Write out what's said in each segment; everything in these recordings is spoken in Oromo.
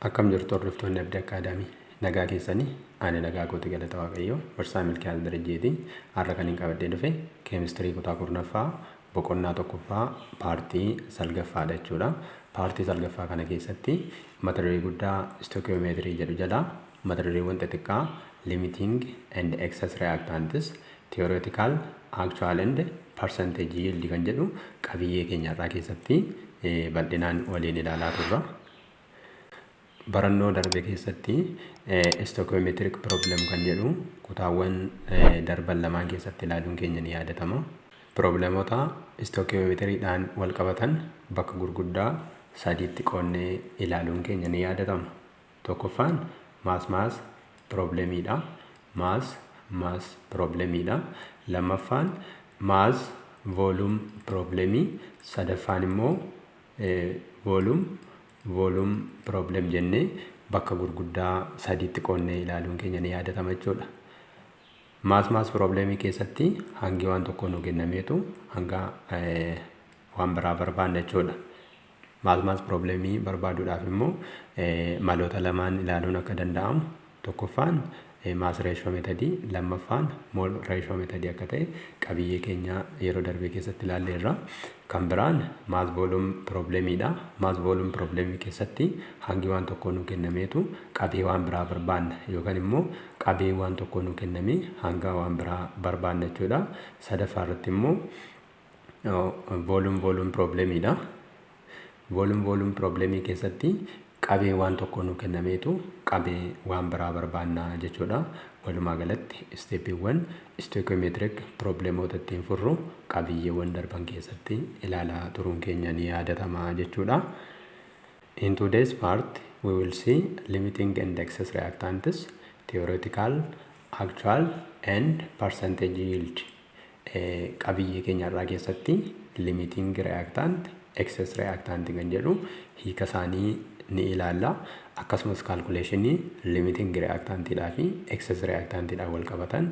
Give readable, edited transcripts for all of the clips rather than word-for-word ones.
Akkam jirtu, hordoftoonni Abdii Akkaadaamii? Nagaa keessanii? Ani nagaa kooti, galata Waaqayyoo. Barsiisaa Milkiyaas Darajjeeti. Har'a kan hin qabadhee dhufe keemistirii kutaa 10ffaa boqonnaa tokkoffaa paartii salgaffaadha jechuudha. Paartii salgaffaa kana keessatti mata duree guddaa stoichiometry jedhu jalaa mata dureewwan xixiqqaa limiting and excess reactants, theoretical, actual and percentage yield kan jedhu qabiyyee keenya irraa keessatti bal'inaan waliin ilaalaa turra. Barannoo darbe keessatti stoichiometric problem kan jedhu kutaawwan darban lamaan keessatti ilaaluun keenya ni yaadatama. Problemota stoichiometriidhaan wal qabatan bakka gurguddaa sadiitti qoonnee ilaaluun keenya ni yaadatama. Tokkoffaan mass mass problemiidha. Mass mass problemiidha. Lammaffaan mass volume problemii. Sadaffaan immoo volume volume problem jennee bakka gurguddaa sadiitti qoonnee ilaaluun keenya ni yaadatama jechuudha. Mass mass problemii keessatti hangi waan tokko nu kennameetu hanga waan biraa barbaanna jechuudha. Mass mass problemii barbaaduudhaaf immoo maloota lamaan ilaaluun akka danda'amu, tokkoffaan mass ratio methodii, lammaffaan mole ratio methodii akka ta'e qabiyyee keenya yeroo darbe keessatti ilaalleerra. Kan biraan mass volume problemiidha. Mass volume problemii keessatti hangi waan tokko nu kennameetu qabee waan biraa barbaanna yookaan immoo qabee waan tokko nu kennamee hanga waan biraa barbaanna jechuudha. Sadaffaa irratti immoo volume volume problemiidha. Volume volume problemii keessatti qabee waan tokko nu kennameetu qabee waan biraa barbaanna jechuudha. Walumaa galatti stepiiwwan stoichiometric problemoota ittiin furru qabiyyeewwan darban keessatti ilaalaa turuun keenya ni yaadatama jechuudha. In today's part, we will see limiting and excess reactants, theoretical, actual and percentage yield. Qabiyyee keenya irraa keessatti limiting reactant, excess reactant kan jedhu hiika isaanii ni ilaalla. Akkasumas calculationii limiting reactantidhaa fi excess reactantidhaan wal qabatan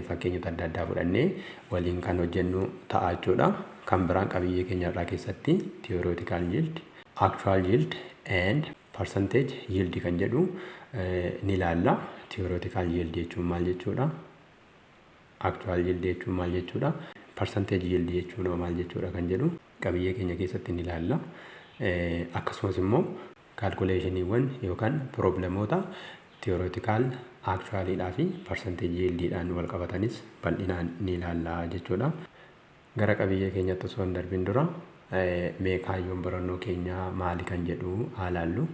fakkeenyota adda addaa fudhannee waliin kan hojjennu ta'a jechuudha. Kan biraan qabiyyee keenya irraa keessatti theoretical yield, actual yield and percentage yield kan jedhu ni ilaalla. Theoretical yield jechuun maal jechuudha? Actual yield jechuun maal jechuudha? Percentage yield jechuun maal jechuudha kan jedhu qabiyyee keenya keessatti ni ilaalla. Akkasumas immoo calculationiiwwan yookaan problemoota theoretical, actualidhaa fi percentage yieldiidhaan wal qabatanis bal'inaan ni ilaalla jechuudha. Gara qabiyyee keenyatti osoo hin darbin dura mee kaayyoon barannoo keenyaa maali kan jedhu haa ilaallu.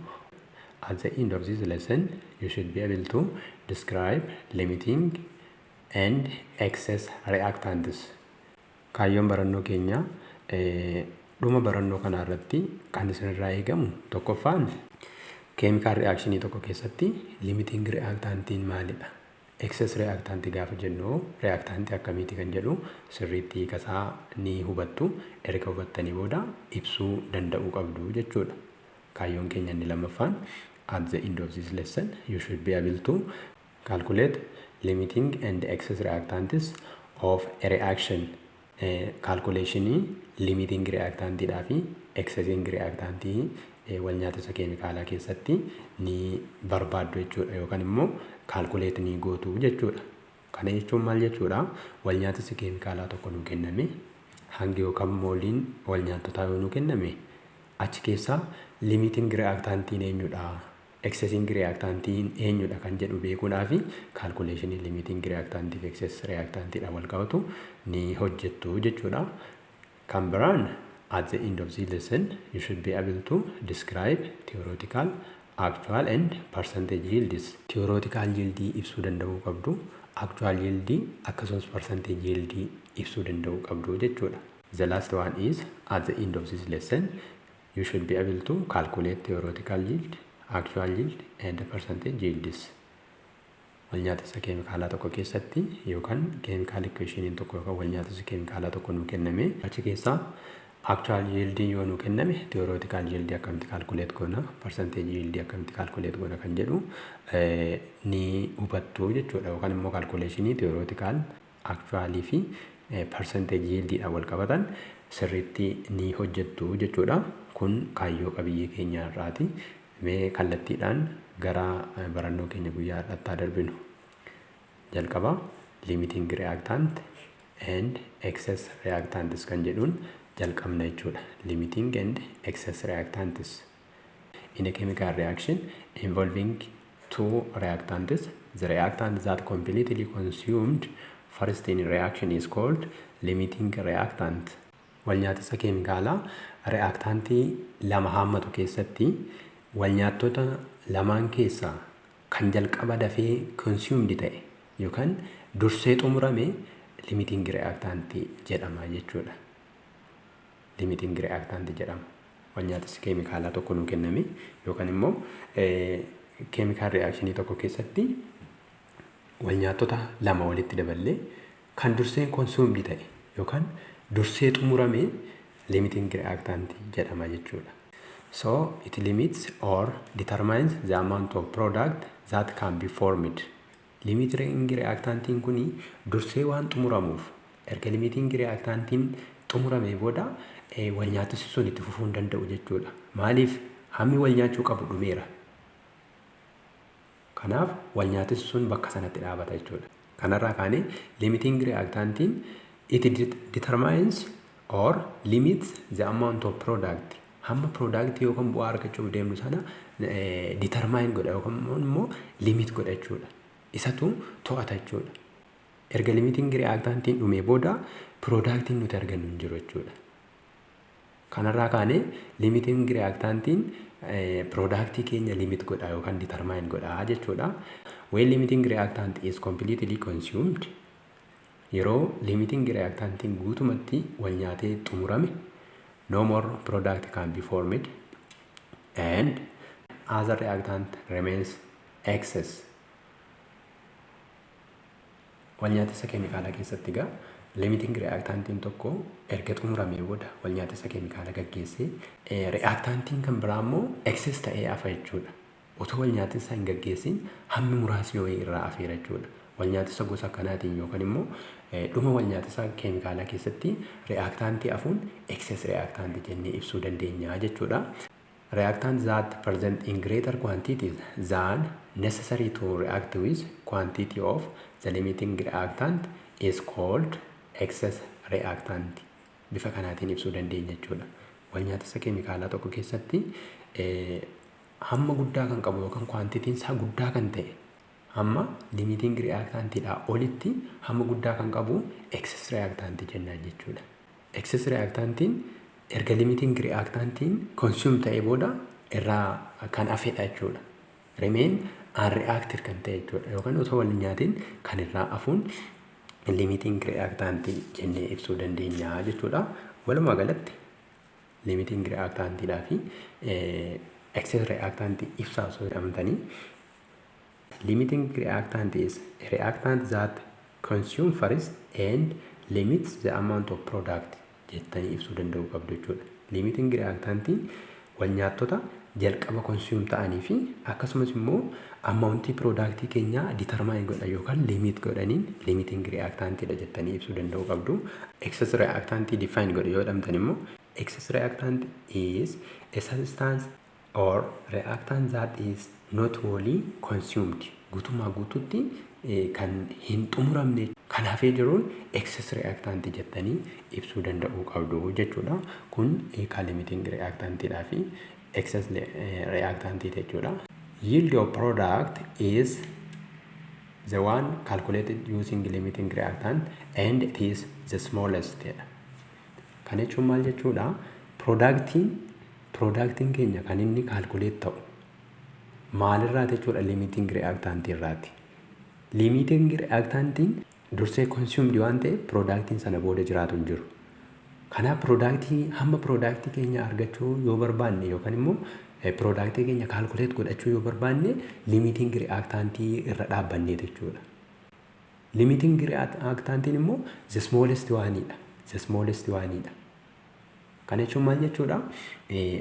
At the end of this lesson, you should be able to describe limiting and excess reactants. Kaayyoon barannoo keenyaa dhuma barannoo kanaa irratti kan isinirraa eegamu tokkoffaan chemical reactionii tokko keessatti limiting reactantiin maalidha? Excess reactantii gaafa jennu reactantii akkamiiti kan jedhu sirriitti hiikasaa ni hubattu. Erga hubattanii booda ibsuu danda'uu qabdu jechuudha. Kaayyoon keenya inni lammaffaan, at the end of this lesson you should be able to calculate limiting and excess reactants of a reaction. Calculationii limiting reactantidhaa fi excessing reactantii wal nyaatisa keemikaalaa keessatti ni barbaaddu jechuudha yookaan immoo calculate ni gootu jechuudha. Kana jechuun maal jechuudha? Wal nyaatisi keemikaalaa tokko nu kenname, hangi yookaan mooliin wal nyaattotaa yoo nu kenname, achi keessaa limiting reactantiin eenyudha? Excessing reactantiin eenyudha kan jedhu beekuudhaa fi calculationii limiting reactantii fi excess reactantiidhaan wal qabatu ni hojjettu jechuudha. Kan biraan, at the end of the lesson you should be able to describe theoretical, actual and percentage yields. Theoretical yield ibsuu danda'uu qabdu, actual yield akkasumas percentage yield ibsuu danda'uu qabdu jechuudha. The last one is, at the end of this lesson you should be able to calculate theoretical yield, actual yield and percentage yields. Wal nyaatisa keemikaalaa tokko keessatti yookaan chemical equationiin tokko yookaan wal nyaatisa keemikaalaa tokko nuu kenname, achi keessaa actual yield yoo nuu kenname, theoretical yield akkamitti calculate goona, percentage yield akkamitti calculate goona kan jedhu ni hubattu jechuudha, yookaan immoo calculationii theoretical, actualii fi percentage yieldiidhaan wal qabatan sirriitti ni hojjettu jechuudha. Kun kaayyoo qabiyyee keenya irraati. Mee kallattiidhaan gara barannoo keenya guyyaa har'aatti darbinu. Jalqaba limiting reactant and excess reactants kan jedhuun jalqabna jechuudha. Limiting and excess reactants. In a chemical reaction involving two reactants, the reactant that completely consumed first in reaction is called limiting reactant. Walnyaatisa keemikaalaa reactantii lama haammatu keessatti walnyaattota lamaan keessaa kan jalqaba dafee consumed ta'e yookaan dursee xumurame limiting reactant jedhama jechuudha. Limiting reactant jedhama. Walnyaatisi keemikaalaa tokko nuu kenname yookaan immoo chemical reactionii tokko keessatti walnyaattota lama walitti daballee kan dursee consumed ta'e yookaan dursee xumurame limiting reactant jedhama jechuudha. So it limits or determines the amount of product that can be formed. Limiting reactantiin kuni dursee waan xumuramuuf, erga limiting reactantiin xumurame booda walnyaatisi sun itti fufuu hin danda'u jechuudha. Maaliif? Hammi wal nyaachuu qabu dhumeera. Kanaaf walnyaatisi sun bakka sanatti dhaabata jechuudha. Kanarraa kaanee limiting reactantiin it determines or limits the amount of product, hamma product yookaan bu'aa argachuuf deemnu sana determine godha yookaan immoo limit godha jechuudha. Isatu to'ata jechuudha. Erga limiting reactantiin dhumee booda productiin nuti argannu hin jiru jechuudha. Kanarraa kaanee limiting reactantiin productii keenya limit godha yookaan determine godha jechuudha. When limiting reactant is completely consumed, yeroo limiting reactantiin guutumatti wal nyaatee xumurame, no more product can be formed and other reactant remains excess. Wal nyaatisa keemikaalaa keessatti egaa limiting reactantiin tokko erga xumuramee booda wal nyaatisa keemikaalaa gaggeessee, reactantiin kan biraa immoo excess ta'ee hafa jechuudha. Otoo wal nyaatisa hin gaggeessin hammi muraasni wayii irraa hafeera jechuudha. Wal nyaatisa gosa akkanaatiin yookaan immoo dhuma wal nyaatisa keemikaalaa keessatti reactantii hafuun excess reactantii jennee ibsuu dandeenya jechuudha. Reactant that present in greater quantities than necessary to react with quantity of the limiting reactant is called excess reactant. Bifa kanaatiin ibsuu dandeenya jechuudha. Wal nyaatisa keemikaalaa tokko keessatti hamma guddaa kan qabu yookaan quantityn isaa guddaa kan ta'e, hamma limiting reactantiidhaa olitti hamma guddaa kan qabu excess reactantii jennaan jechuudha. Excess reactantiin erga limiting reactantiin consume ta'ee booda irraa kan hafedha jechuudha. Remain unreacted kan ta'e jechuudha, yookaan otoo wal hin nyaatin kan irraa hafuun limiting reactantii jennee ibsuu dandeenya jechuudha. Walumaa galatti limiting reactantiidhaa fi excess reactantii ibsaa osoo jedhamtanii, limiting reactant is a reactant that consume first and limits the amount of product jettanii ibsuu danda'uu qabdu jechuudha. Limiting reactantiin wal nyaattota jalqaba consume ta'anii fi akkasumas immoo amountii productii keenyaa determine godhan yookaan limit godhaniin limiting reactantiidha jettanii ibsuu danda'uu qabdu. Excess reactantii define godhe yoo jedhamtan immoo, excess reactant is a substance or reactant that is not wholly consumed, guutummaa guututti kan hin xumuramne kan hafee jiruun excess reactant jettanii ibsuu danda'uu qabdu jechuudha. Kun hiikaa limiting reactantiidhaa fi excess reactantii jechuudha. Yield of product is the one calculated using limiting reactant and it is the smallest jedha. Kana jechuun maal jechuudha? Productiin keenya kan inni calculate ta'u maalirraati jechuudha? Limiting reactant irraati. Limiting reactantiin dursee consumed waan ta'eef productiin sana booda jiraatu hin jiru. Kanaaf productii, hamma productii keenya argachuu yoo barbaanne yookaan immoo productii keenya calculate godhachuu yoo barbaanne, limiting reactantii irra dhaabbannee jechuudha. Limiting reactantiin immoo the smallest oneidha. The smallest oneidha. Kana jechuun maal jechuudha?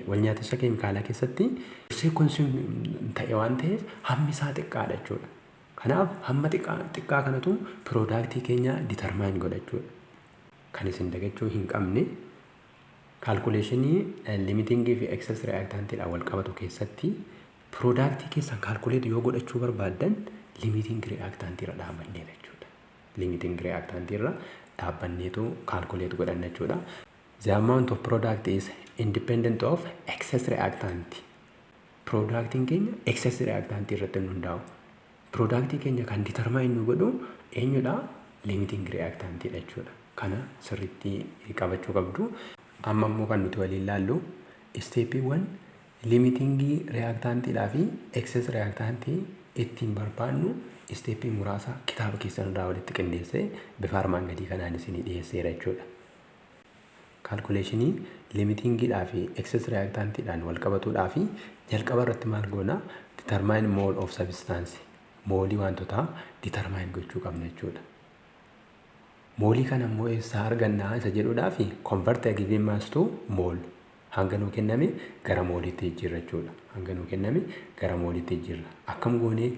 Wal nyaatisa keemikaalaa keessatti dursee consume ta'e waan ta'eef hammi isaa xiqqaadha jechuudha. Kanaaf hamma xiqqaa kanatu productii keenya determine godha jechuudha. Kan isin dagachuu hin qabne, calculationii limitingii fi excess reactantiidhaan wal qabatu keessatti Productii keessan calculate yoo godhachuu barbaaddan, limiting reactantii irra dhaabbannee jechuudha. Limiting reactantii irra dhaabbanneetu calculate godhanna jechuudha. The amount of product is independent of excess reactant. Productiin keenya excess reactantii irratti hin hundaa'u. Productii keenya kan determine nu godhu eenyudha? Limiting reactantiidha jechuudha. Kana sirriitti qabachuu qabdu. Amma immoo kan nuti waliin ilaallu stepiiwwan limitingii reactantiidhaa fi excess reactantii ittiin barbaannu, stepii muraasa kitaaba keessan irraa walitti qindeessee bifa armaan gadii kanaan isinii dhiyeesseera jechuudha. Calculationii limitingiidhaa fi excess reactantiidhaan wal qabatuudhaa fi jalqaba irratti maal goona? Determine mole of substance, moolii wantoota determine gochuu qabna jechuudha. Moolii kana immoo eessaa argannaa isa jedhuudhaa fi convert a given mass to mole, hanga nuu kenname gara mooliitti jijjiirra jechuudha. Hanga nuu kenname gara mooliitti jijjiirra. Akkam goonee?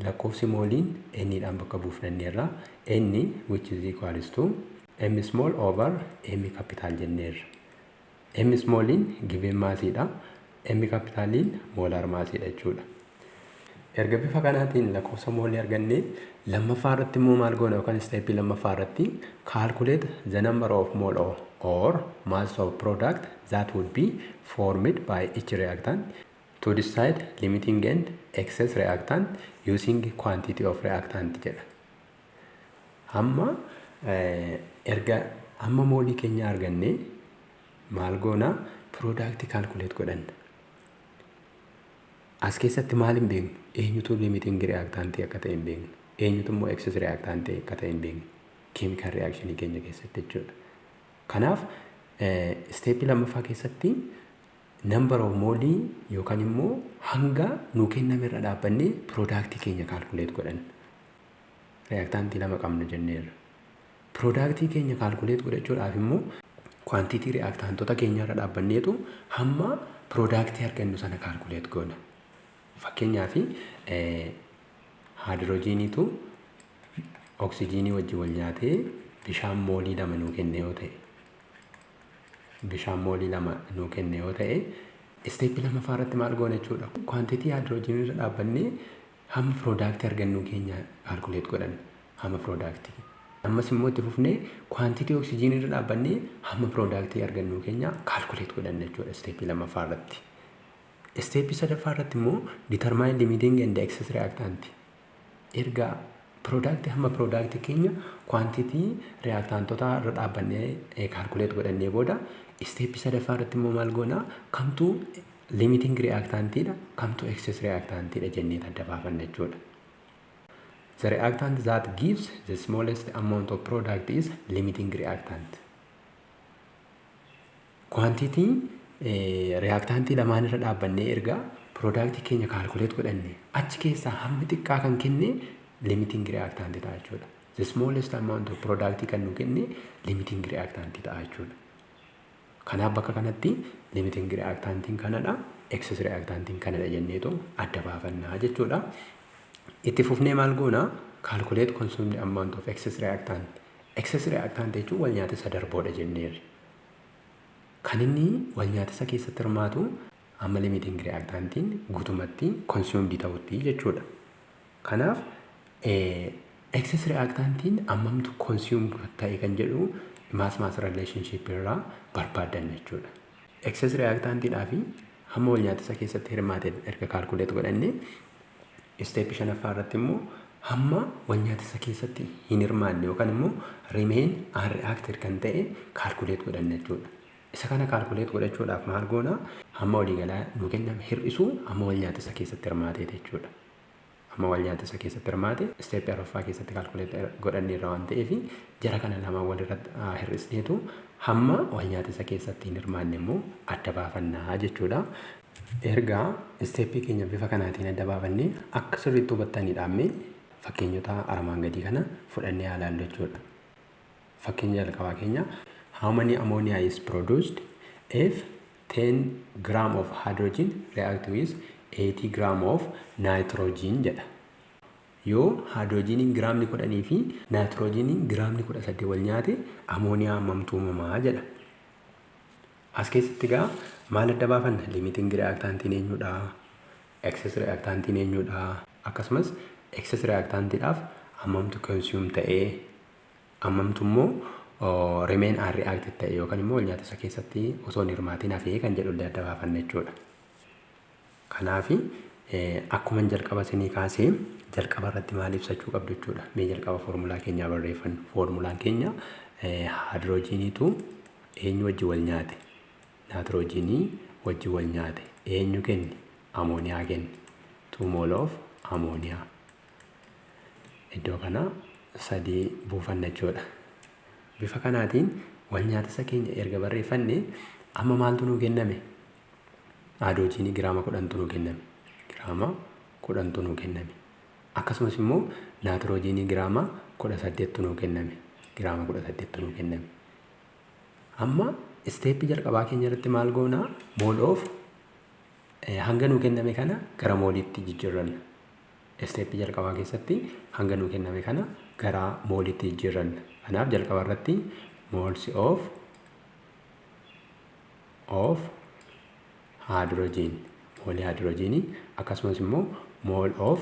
Lakkoofsi mooliin n dhaan bakka buufnanneerra. N which is equals to m small over m capital jenneerra. M smalliin given massiidha. M capitaliin molar massiidha jechuudha. Erga bifa kanaatiin lakkoofsa moolii argannee, lammaffaa irratti immoo maal goona, yookaan stepii lammaffaa irratti calculate the number of mole or mass of product that would be formed by each reactant to decide limiting and excess reactant using quantity of reactant jedha. Amma erga amma moolii keenya argannee maal goona? Product calculate godhanna. As keessatti maal hin beeknu? Eenyutu limiting reactant akka ta'e hin beeknu. Eenyutu immoo excess reactant akka ta'e hin beeknu. Chemical reaction keenya keessatti jechuudha. Kanaaf stepii lammaffaa keessatti number of moolii yookaan immoo hanga nuu kenname irra dhaabbannee productii keenya calculate godhanna. Reactantii lama qabna jenneerra. Productii keenya calculate godhachuudhaaf immoo quantity reactantota keenya irra dhaabbanneetu hamma productii argannu sana calculate goona. Fakkeenyaaf, haayidroojiiniitu oksijiinii wajjin wal nyaatee bishaan moolii 2 nuu kenne yoo ta'e, bishaan moolii 2 nuu kenne yoo ta'e, stepii lammaffaa irratti maal goona jechuudha? Quantity haayidroojiinii irra dhaabbannee hamma productii argannu keenya calculate godhanna, hamma productii. Ammas immoo itti fufnee quantity oksijiinii irra dhaabbannee hamma productii argannu keenya calculate godhanna jechuudha stepii lammaffaa irratti. Stepii sadaffaa irratti immoo determine limiting and excess reactant. Erga productii hamma productii keenya quantity reactantota irra dhaabbannee calculate godhannee booda, stepii sadaffaa irratti immoo maal goona? Kamtuu limiting reactantiidha, kamtuu excess reactantiidha jennee adda baafanna jechuudha. The reactant that gives the smallest amount of product is limiting reactant. Quantity reactantii lamaan irra dhaabbannee erga productii keenya calculate godhanne, achi keessaa hammi xiqqaa kan kenne limiting reactant ta'a jechuudha. The smallest amount of product kan nu kenne limiting reactant ta'a jechuudha. Kanaaf bakka kanatti limiting reactantiin kanadha, excess reactantiin kanadha jenneetu adda baafannaa jechuudha. Itti fufnee maal goona? Calculate consumed amount of excess reactant. Excess reactant jechuun wal nyaata isa darboodha jenneerra. Kan inni wal nyaata isa keessatti hirmaatu amma limiting reactantiin guutumatti consumed ta'utti jechuudha. Kanaaf excess reactantiin ammamtu consume ta'e kan jedhu mass mass relationship irraa barbaaddanna jechuudha. Excess reactantiidhaa fi hamma wal nyaata isa keessatti hirmaate erga calculate godhanne, stepii shanaffaa irratti immoo hamma wal nyaata isa keessatti hin hirmaanne yookaan immoo remain unreacted kan ta'e calculate godhanna jechuudha. Isa kana calculate godhachuudhaaf maal goona? Hamma waliigalaa nuu kenname hir'isuu hamma wal nyaata isa keessatti hirmaate jechuudha. Hamma wal nyaata isa keessatti hirmaate stepii arfaffaa keessatti calculate godhanneerra waan ta'eef, jara kana lamaan walirratti hir'isneetu hamma wal nyaata isa keessatti hin hirmaanne immoo adda baafannaa jechuudha. Ergaa stepii keenya bifa kanaatiin adda baafannee akka sirriitti hubattanii dhaammee, fakkeenyota armaan gadii kana fudhannee haa ilaallu jechuudha. Fakkeenya jalqabaa keenya: how many ammonia is produced if 10 gram of hydrogen react with 80 gram of nitrogen jedha. Yoo haayidroojiniin giraamni 10 fi naayitiroojiiniin giraamni 18 wal nyaate, amooniyaa hammamtu uumamaa jedha. As keessatti egaa maal adda baafanna? Limiting reactantiin eenyudha? Excess reactantiin eenyudha? Akkasumas excess reactantiidhaaf hammamtu consume ta'ee, hammamtu immoo remain unreacted ta'e yookaan immoo wal nyaata isa keessatti osoo hin hirmaatiin hafee kan jedhu illee adda baafanna jechuudha. Kanaafi akkuma jalqaba isinii kaasee, jalqaba irratti maal ibsachuu qabdu jechuudha. Mee jalqaba foormulaa keenyaa barreeffannu. Foormulaan keenya haayidroojiiniitu eenyu wajji wal nyaate? Naatiroojiinii wajji wal nyaate. Eenyu kenne? Amooniyaa kenne. 2 mole of ammonia. Iddoo kana sadii buufanna jechuudha. Bifa kanaatiin wal nyaatisa keenya erga barreeffanne, amma maaltu nuu kenname? Haayidroojiinii giraama 10tu nuu kenname. Giraama 10tu nuu kenname. Akkasumas immoo naatiroojiinii giraama 18tu nuu kenname. Giraama 18tu nuu kenname. Amma stepii jalqabaa keenya irratti maal goonaa? Mole of hanga nuu kenname kana gara mooliitti jijjiirranna. Stepii jalqabaa keessatti hanga nuu kenname kana gara mooliitti jijjiirranna. Kanaaf jalqaba irratti moles of hydrogen, moolii hydrogenii, akkasumas immoo mole of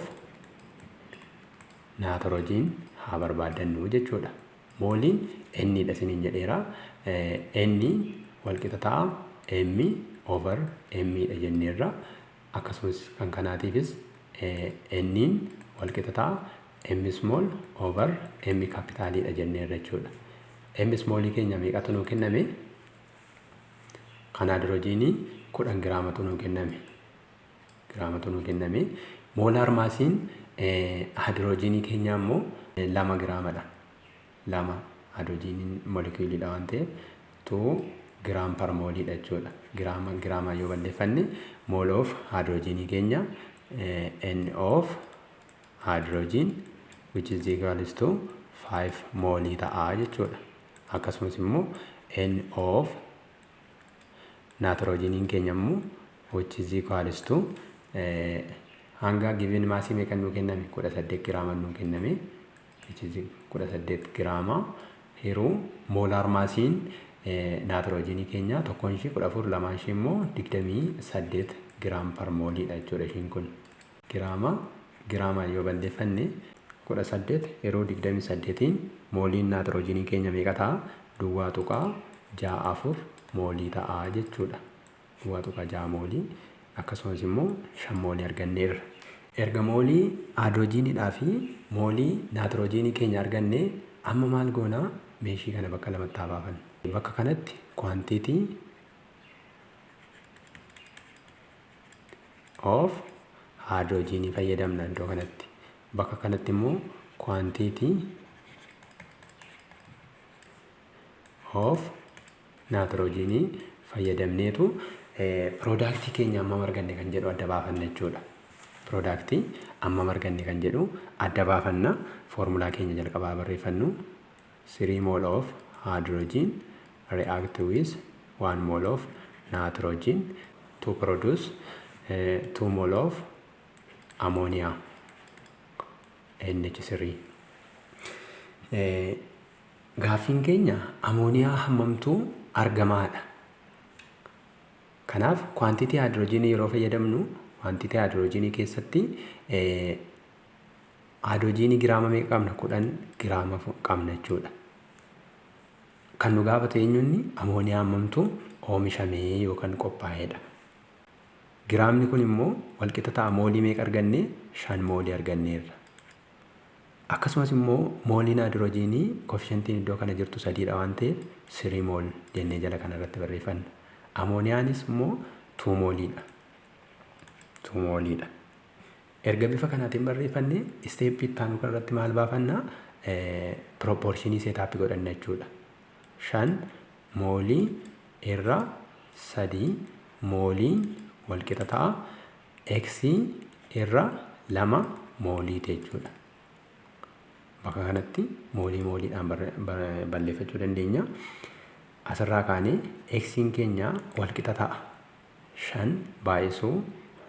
nitrogen haa barbaaddannu jechuudha. Mooliin n dha isiniin jedheera. N walqixa ta'a m over m dha jenneerra. Akkasumas kan kanaatiifis n walqixa ta'a m small over m capitalidha jenneerra jechuudha. M smallii keenya meeqatu nuu kenname? Kan haayidroojiinii 10 giraamatu nuu kenname. Giraamatu nuu kenname. Molar massiin haayidroojiinii keenyaa immoo 2 giraamadha. 2 haayidroojiiniin molekiiliidha waan ta'eef, 2 gram per mooliidha jechuudha. Giraama giraamaa yoo balleeffanne, mole of haayidroojiinii keenya n of hydrogen which is equals to 5 moolii ta'a jechuudha. Akkasumas immoo n of naatiroojiniin keenya immoo which is equals to hanga given massii meeqa nuu kenname? 18 giraama nuu kenname, which is 18 giraama hiruu molar massiin naatiroojinii keenya tokkoon ishii 14, lamaan ishii immoo 28 gram per mooliidha jechuudha ishiin kun. Giraama giraamaan yoo balleeffanne, 18 yeroo 28n mooliin naatiroojinii keenya meeqa ta'a? 0.64 moolii ta'a jechuudha. 0.6 moolii akkasumas immoo 5 moolii arganneerra. Erga moolii haayidroojiiniidhaa fi moolii naatiroojiinii keenya arganne, amma maal goonaa? Meeshii kana bakka lamatti haa baafannu. Bakka kanatti quantity of haayidroojiinii fayyadamna iddoo kanatti. Bakka kanatti immoo quantity of naatiroojiinii fayyadamneetu productii keenya hammam arganne kan jedhu adda baafanna jechuudha. Productii hammam arganne kan jedhu adda baafanna. Foormulaa keenya jalqabaa barreeffannu: 3 mole of hydrogen react with 1 mole of nitrogen to produce 2 mole of ammonia, NH3. Gaaffiin keenya amooniyaa hammamtuu argamaadha. Kanaaf quantity haayidroojinii yeroo fayyadamnu, quantity haayidroojinii keessatti haayidroojinii giraama meeqa qabna? 10 giraama qabna jechuudha. Kan nu gaafatu eenyunni? Amooniyaa hammamtu oomishamee yookaan qophaa'edha. Giraamni kun immoo walqixa ta'a moolii meeqa arganne? 5 moolii arganneerra. Akkasumas immoo mooliin haayidroojiinii coefficientiin iddoo kana jirtu sadiidha waan ta'eef, 3 mole jennee jala kana irratti barreeffanna. Amooniyaanis immoo 2 mooliidha. 2 mooliidha. Erga bifa kanaatiin barreeffanne, stepii itti aanu kanarratti maal baafanna? Proportionii setup godhanna jechuudha. 5 moolii irra 3 moolii walqixa ta'a x irra 2 mooliiti jechuudha. Bakka kanatti moolii mooliidhaan balleeffachuu dandeenya. Asirraa kaanee x'n keenya walqixa ta'a 5 baay'isuu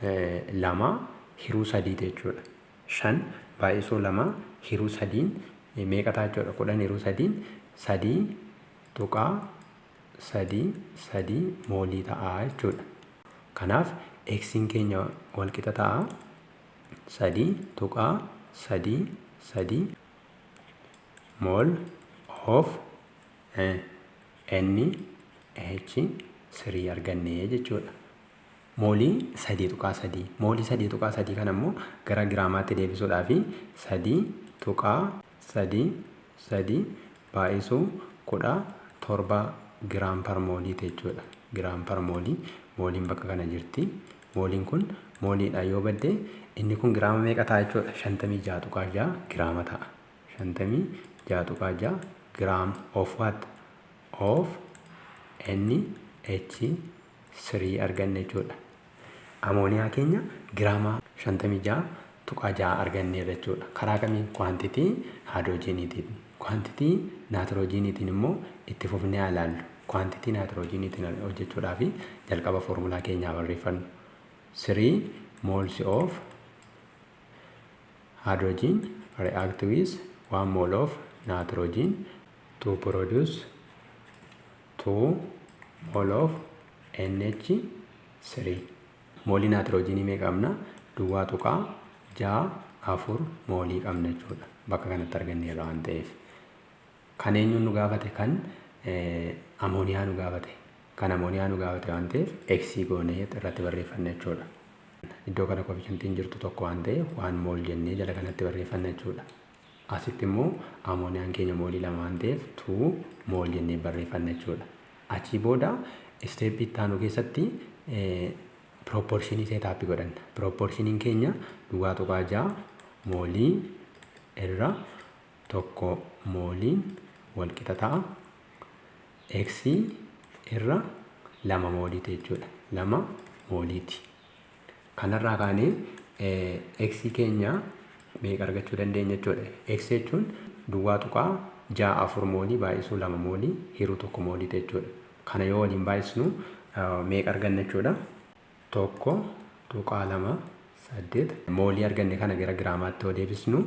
2 hiruu sadiiti jechuudha. 5 baay'isuu 2 hiruu sadiin meeqa ta'a jechuudha? 10 hiruu sadiin 3.33 moolii ta'a jechuudha. Kanaaf X'n keenya walqixa ta'a 3.33 mole of NH3 arganne jechuudha. Moolii 3.3, moolii 3.3 kana immoo gara giraamaatti deebisuudhaaf 3.33 baay'isuu 17 gram per mooliiti jechuudha. Gram per moolii, mooliin bakka kana jirti. Mooliin kun mooliidha yoo badde, inni kun giraama meeqa ta'a jechuudha? 56.6 giraama ta'a. 56.6 gram of what? Of NH3 arganne jechuudha. Amooniyaa keenya giraama 56.6 arganneerra jechuudha. Karaa kamiin? Quantity haayidroojiniitiin. Quantity naatiroojiiniitiin immoo itti fufnee haa ilaallu. Quantity naatiroojiiniitiin hojjechuudhaaf jalqaba foormulaa keenyaa barreeffannu. 3 moles of hydrogen react with 1 mole of nitrogen to produce 2 mole of NH3. Moolii naatiroojiinii meeqa qabna? 0.64 moolii qabna jechuudha. Bakka kanatti arganneerra waan ta'eef. Kan eenyuun nu gaafate? Kan amooniyaa nu gaafate. Kan amooniyaa nu gaafate waan ta'eef, X goonee irratti barreeffanna jechuudha. Iddoo kana coefficientiin jirtu tokko waan ta'eef, 1 mole jennee jala kanatti barreeffanna jechuudha. Asitti immoo amooniyaan keenya moolii 2 waan ta'eef, 2 mole jennee barreeffanna jechuudha. Achii booda steppii itti aanu keessatti proportionii setup godhanna. Proportioniin keenya 0.6 moolii irra 1 mooliin walqixa ta'a X irra 2 mooliiti jechuudha. 2 mooliiti. Kanarraa kaanee X keenya meeqa argachuu dandeenya jechuudha? X jechuun 0.64 moolii baay'isuu 2 moolii hiruu 1 mooliiti jechuudha. Kana yoo waliin baay'isnu meeqa arganna jechuudha? 1.28 moolii arganne. Kana gara giraamaatti yoo deebisnu,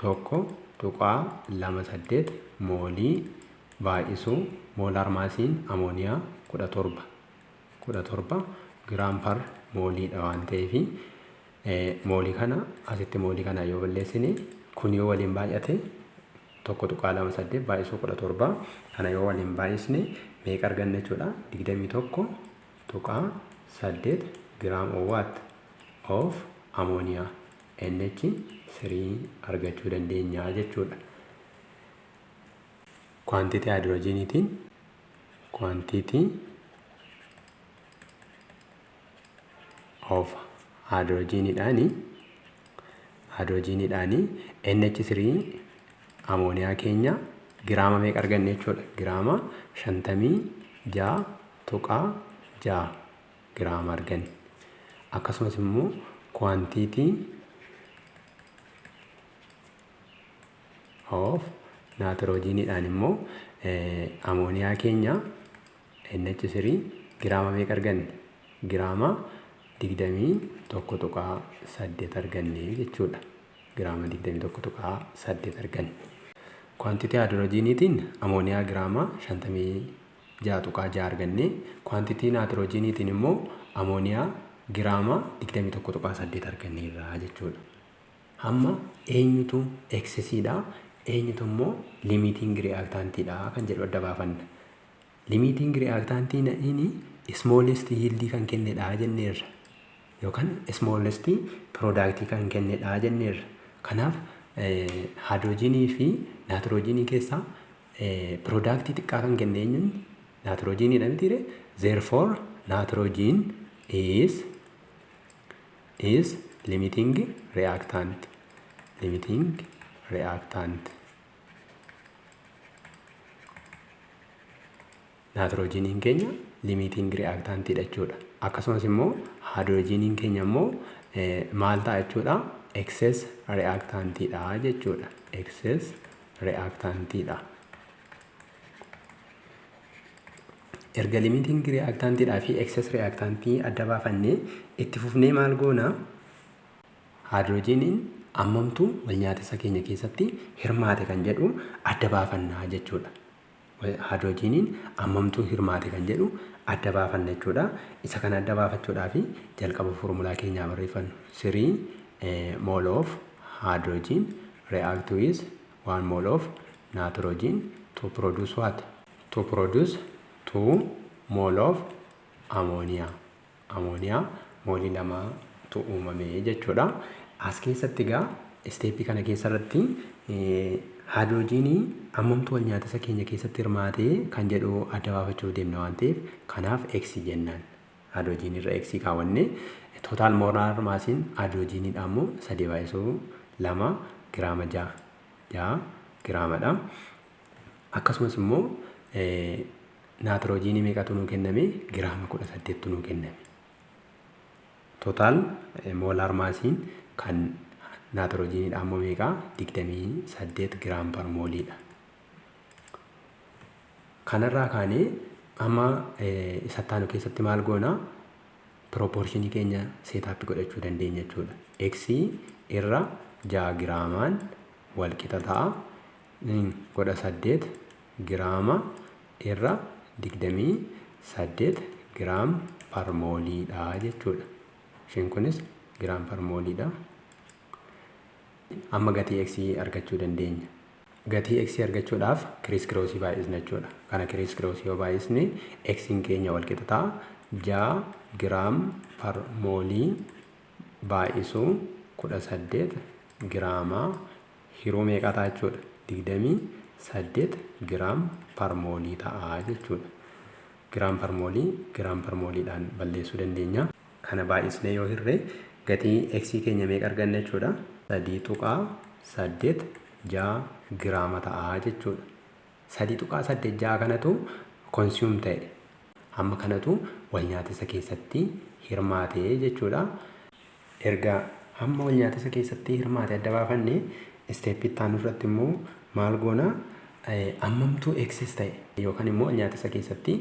1.28 moolii baay'isuu molar massiin amooniyaa 17, 17 gram per mooliidha waan ta'eef, moolii kana asitti moolii kana yoo balleessine, kun yoo waliin baay'ate, 1.28 baay'isuu 17, kana yoo waliin baay'isne meeqa arganna jechuudha? 21.8 gram of what? Of ammonia NH3 argachuu dandeenya jechuudha. Quantity haayidroojiniitiin, quantity of haayidroojiniidhaani NH3 amooniyaa keenya giraama meeqa arganne jechuudha? Giraama 56.6 giraama arganne. Akkasumas immoo quantity of naatiroojiiniidhaan immoo amooniyaa keenya NH3 giraama meeqa arganne? Giraama 21.8 arganne jechuudha. Giraama 21.8 arganne. Quantity haayidroojiniitiin amooniyaa giraama 56.6 arganne. Quantity naatiroojiiniitiin immoo amooniyaa giraama 21.8 arganneerra jechuudha. Hamma eenyutu excessiidha, eenyutu immoo limiting reactantiidha kan jedhu adda baafanna. Limiting reactantiin inni smallest yield kan kennedha jenneerra. Yookaan smallest product kan kennedha jenneerra. Kanaaf haayidroojinii fi naatiroojiinii keessaa product xiqqaa kan kenne eenyuun? Naatiroojiiniidha mitiire? Therefore, nitrogen is limiting reactant. Limiting reactant. Naatiroojiiniin keenya limiting reactantiidha jechuudha. Akkasumas immoo haayidroojiniin keenya immoo maal ta'a jechuudha? Excess reactantiidha jechuudha. Excess reactantiidha. Erga limiting reactantiidhaa fi excess reactantii adda baafannee, itti fufnee maal goona? Haayidroojiniin ammamtu wal nyaatisa keenya keessatti hirmaate kan jedhu adda baafannaa jechuudha. Haayidroojiniin ammamtuu hirmaate kan jedhu adda baafanna jechuudha. Isa kana adda baafachuudhaaf jalqaba foormulaa keenyaa barreeffannu. 3 mole of hydrogen react with 1 mole of nitrogen to produce what? To produce 2 mole of ammonia. Ammonia moolii lamaatu uumame jechuudha. As keessatti egaa step kana keessarratti haayidroojiinii hammamtu wal nyaatisa keenya keessatti hirmaatee kan jedhu adda baafachuu deemna waan ta'eef, kanaaf x jennaan. Haayidroojiinii irra x kaawwannee, total molar massiin haayidroojiiniidha immoo 3 baay'isuu 2 giraama 6 6 giraamadha. Akkasumas immoo naatiroojiinii meeqatu nuu kenname? Giraama 18tu nuu kenname. Total molar massiin kan naatiroojiiniidha ammoo meeqaa? 28 gram per moleiidha. Kanarraa kaanee amma isatti aanu keessatti maal goona? Proportionii keenya set up godhachuu dandeenya jechuudha. X irra 6 giraamaan wal qixa ta'a. 18 giraama irra 28 gram per moleiidha jechuudha. Isheen kunis gram per moleiidha. Amma gatii x argachuu dandeenya. Gatii x argachuudhaaf criss cross baay'isna jechuudha. Kana criss cross yoo baay'isne, x keenya wal qixa ta'a. 6 gram per moleii baay'isuu 18 giraamaa hiruu meeqa ta'a jechuudha? 28 gram per moleii ta'a jechuudha. Gram per moleii gram per moleiidhaan balleessuu dandeenya. Kana baay'isnee yoo hirree gatii x keenya meeqa arganna jechuudha? 3.86 giraama ta'a jechuudha. 3.86 kanatu consume ta'e. Hamma kanatu wal nyaatisa keessatti hirmaate jechuudha. Erga hamma wal nyaatisa keessatti hirmaate adda baafanne, step itti aanu irratti immoo maal goona? Ammamtuu excess ta'e yookaan immoo wal nyaatisa keessatti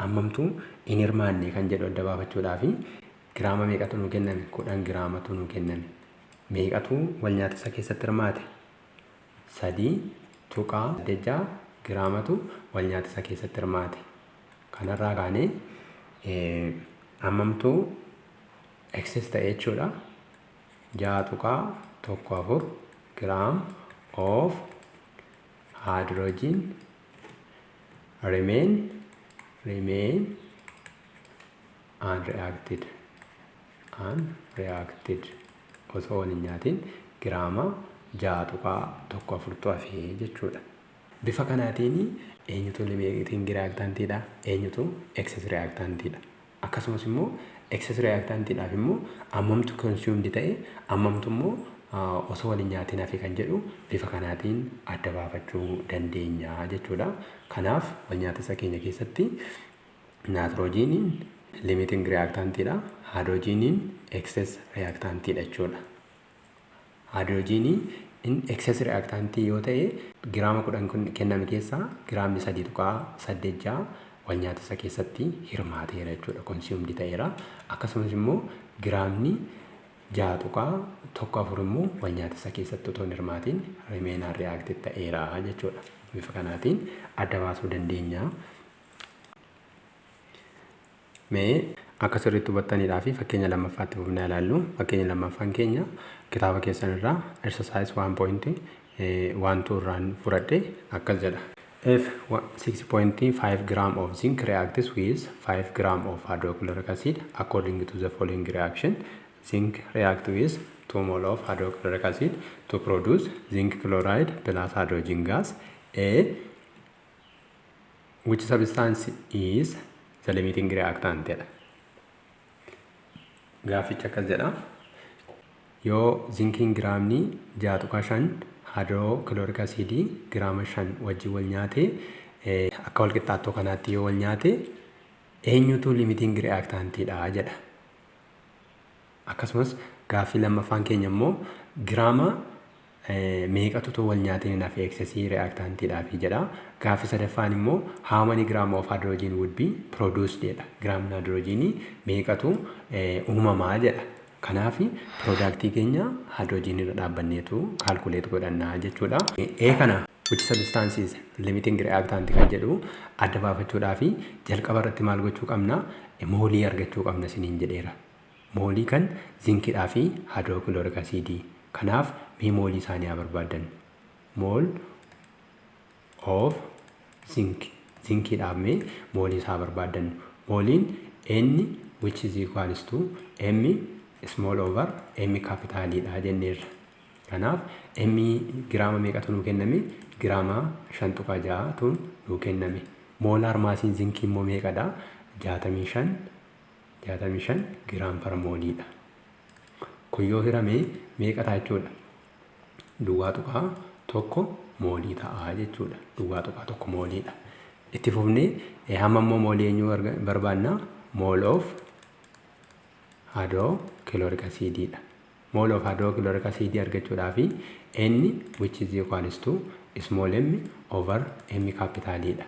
ammamtuu hin hirmaanne kan jedhu adda baafachuudhaaf, giraama meeqatu nuu kenname? 10 giraamatu nuu kenname. Meeqatu wal nyaatisa keessatti hirmaate? 3.86 giraamatu wal nyaatisa keessatti hirmaate. Kanarraa kaanee ammamtuu excess ta'e jechuudha? 6.14 gram of hydrogen remain unreacted, osoo wal hin nyaatin giraama 6.14tu hafee jechuudha. Bifa kanaatiin eenyutu limiting reactantiidha, eenyutu excess reactantiidha. Akkasumas immoo excess reactantiidhaaf immoo ammamtu consumed ta'e, ammamtu immoo osoo wal hin nyaatin hafe kan jedhu bifa kanaatiin adda baafachuu dandeenya jechuudha. Kanaaf wal nyaatisa keenya keessatti naatiroojiiniin limiting reactantiidha. Haayidroojiiniin excess reactantiidha jechuudha. Haayidroojiinii in excess reactantii yoo ta'e, giraama 10 kenname keessaa giraamni 3.86 wal nyaatisa keessatti hirmaateera jechuudha. Consumed ta'eera. Akkasumas immoo giraamni 6.14 immoo wal nyaatisa keessatti otoo hin hirmaatiin remain unreacted ta'eera jechuudha. Bifa kanaatiin adda baasuu dandeenya. Mee akka sirriitti hubattaniidhaa fi fakkeenya lammaffaatti fufnee ilaallu. Fakkeenya lammaffaan keenya kitaaba keessan irraa exercise 1.12 irraan fudhadhe, akkas jedha. If 6.5 gram of zinc reacts with 5 gram of hydrochloric acid according to the following reaction, zinc react with 2 mole of hydrochloric acid to produce zinc chloride plus hydrogen gas. A, which substance is the limiting reactant jedha. Gaaffichi akkas jedha. Yoo zinkiin giraamni 6.5 hydrochloric acidii giraama 5 wajjin wal nyaate, akka wal qixxaattoo kanaatti yoo wal nyaate, eenyutu limiting reactantiidha jedha. Akkasumas gaaffii lammaffaan keenya immoo giraama meeqatu otoo wal nyaatiin hin hafe excess reactantiidhaafi jedha. Gaaffii sadaffaan immoo how many gram of hydrogen would be produced jedha. Giraamni hydrogenii meeqatu uumamaa jedha. Kanaaf productii keenya hydrogen irra dhaabbanneetu calculate godhannaa jechuudha. E kana Which substance is limiting reactant kan jedhu adda baafachuudhaa fi jalqaba irratti maal gochuu qabna? Moolii argachuu qabna isiniin jedheera. Moolii kan zinkiidhaa fi hydrochloric acidii. Kanaaf mee moolii isaanii haa barbaaddan. Mole of zinc. Zinkiidhaaf mee moolii isaa barbaaddannu. Mooliin N which is equals to M small over M capitaliidha jenneerra. Kanaaf M giraama meeqatu nuu kenname? Giraama 5.6tu nuu kenname. Molar massiin zinkii immoo meeqadha? 65, 65 gram per mooliidha. Kun yoo hirame meeqa ta'a jechuudha? 0.1 moolii ta'a jechuudha. 0.1 mooliidha. Itti fufnee hamma immoo moolii eenyuu barbaanna? Mole of hydrochloric acidiidha. Mole of hydrochloric acidii argachuudhaaf N which is equals to small m over m capitaliidha.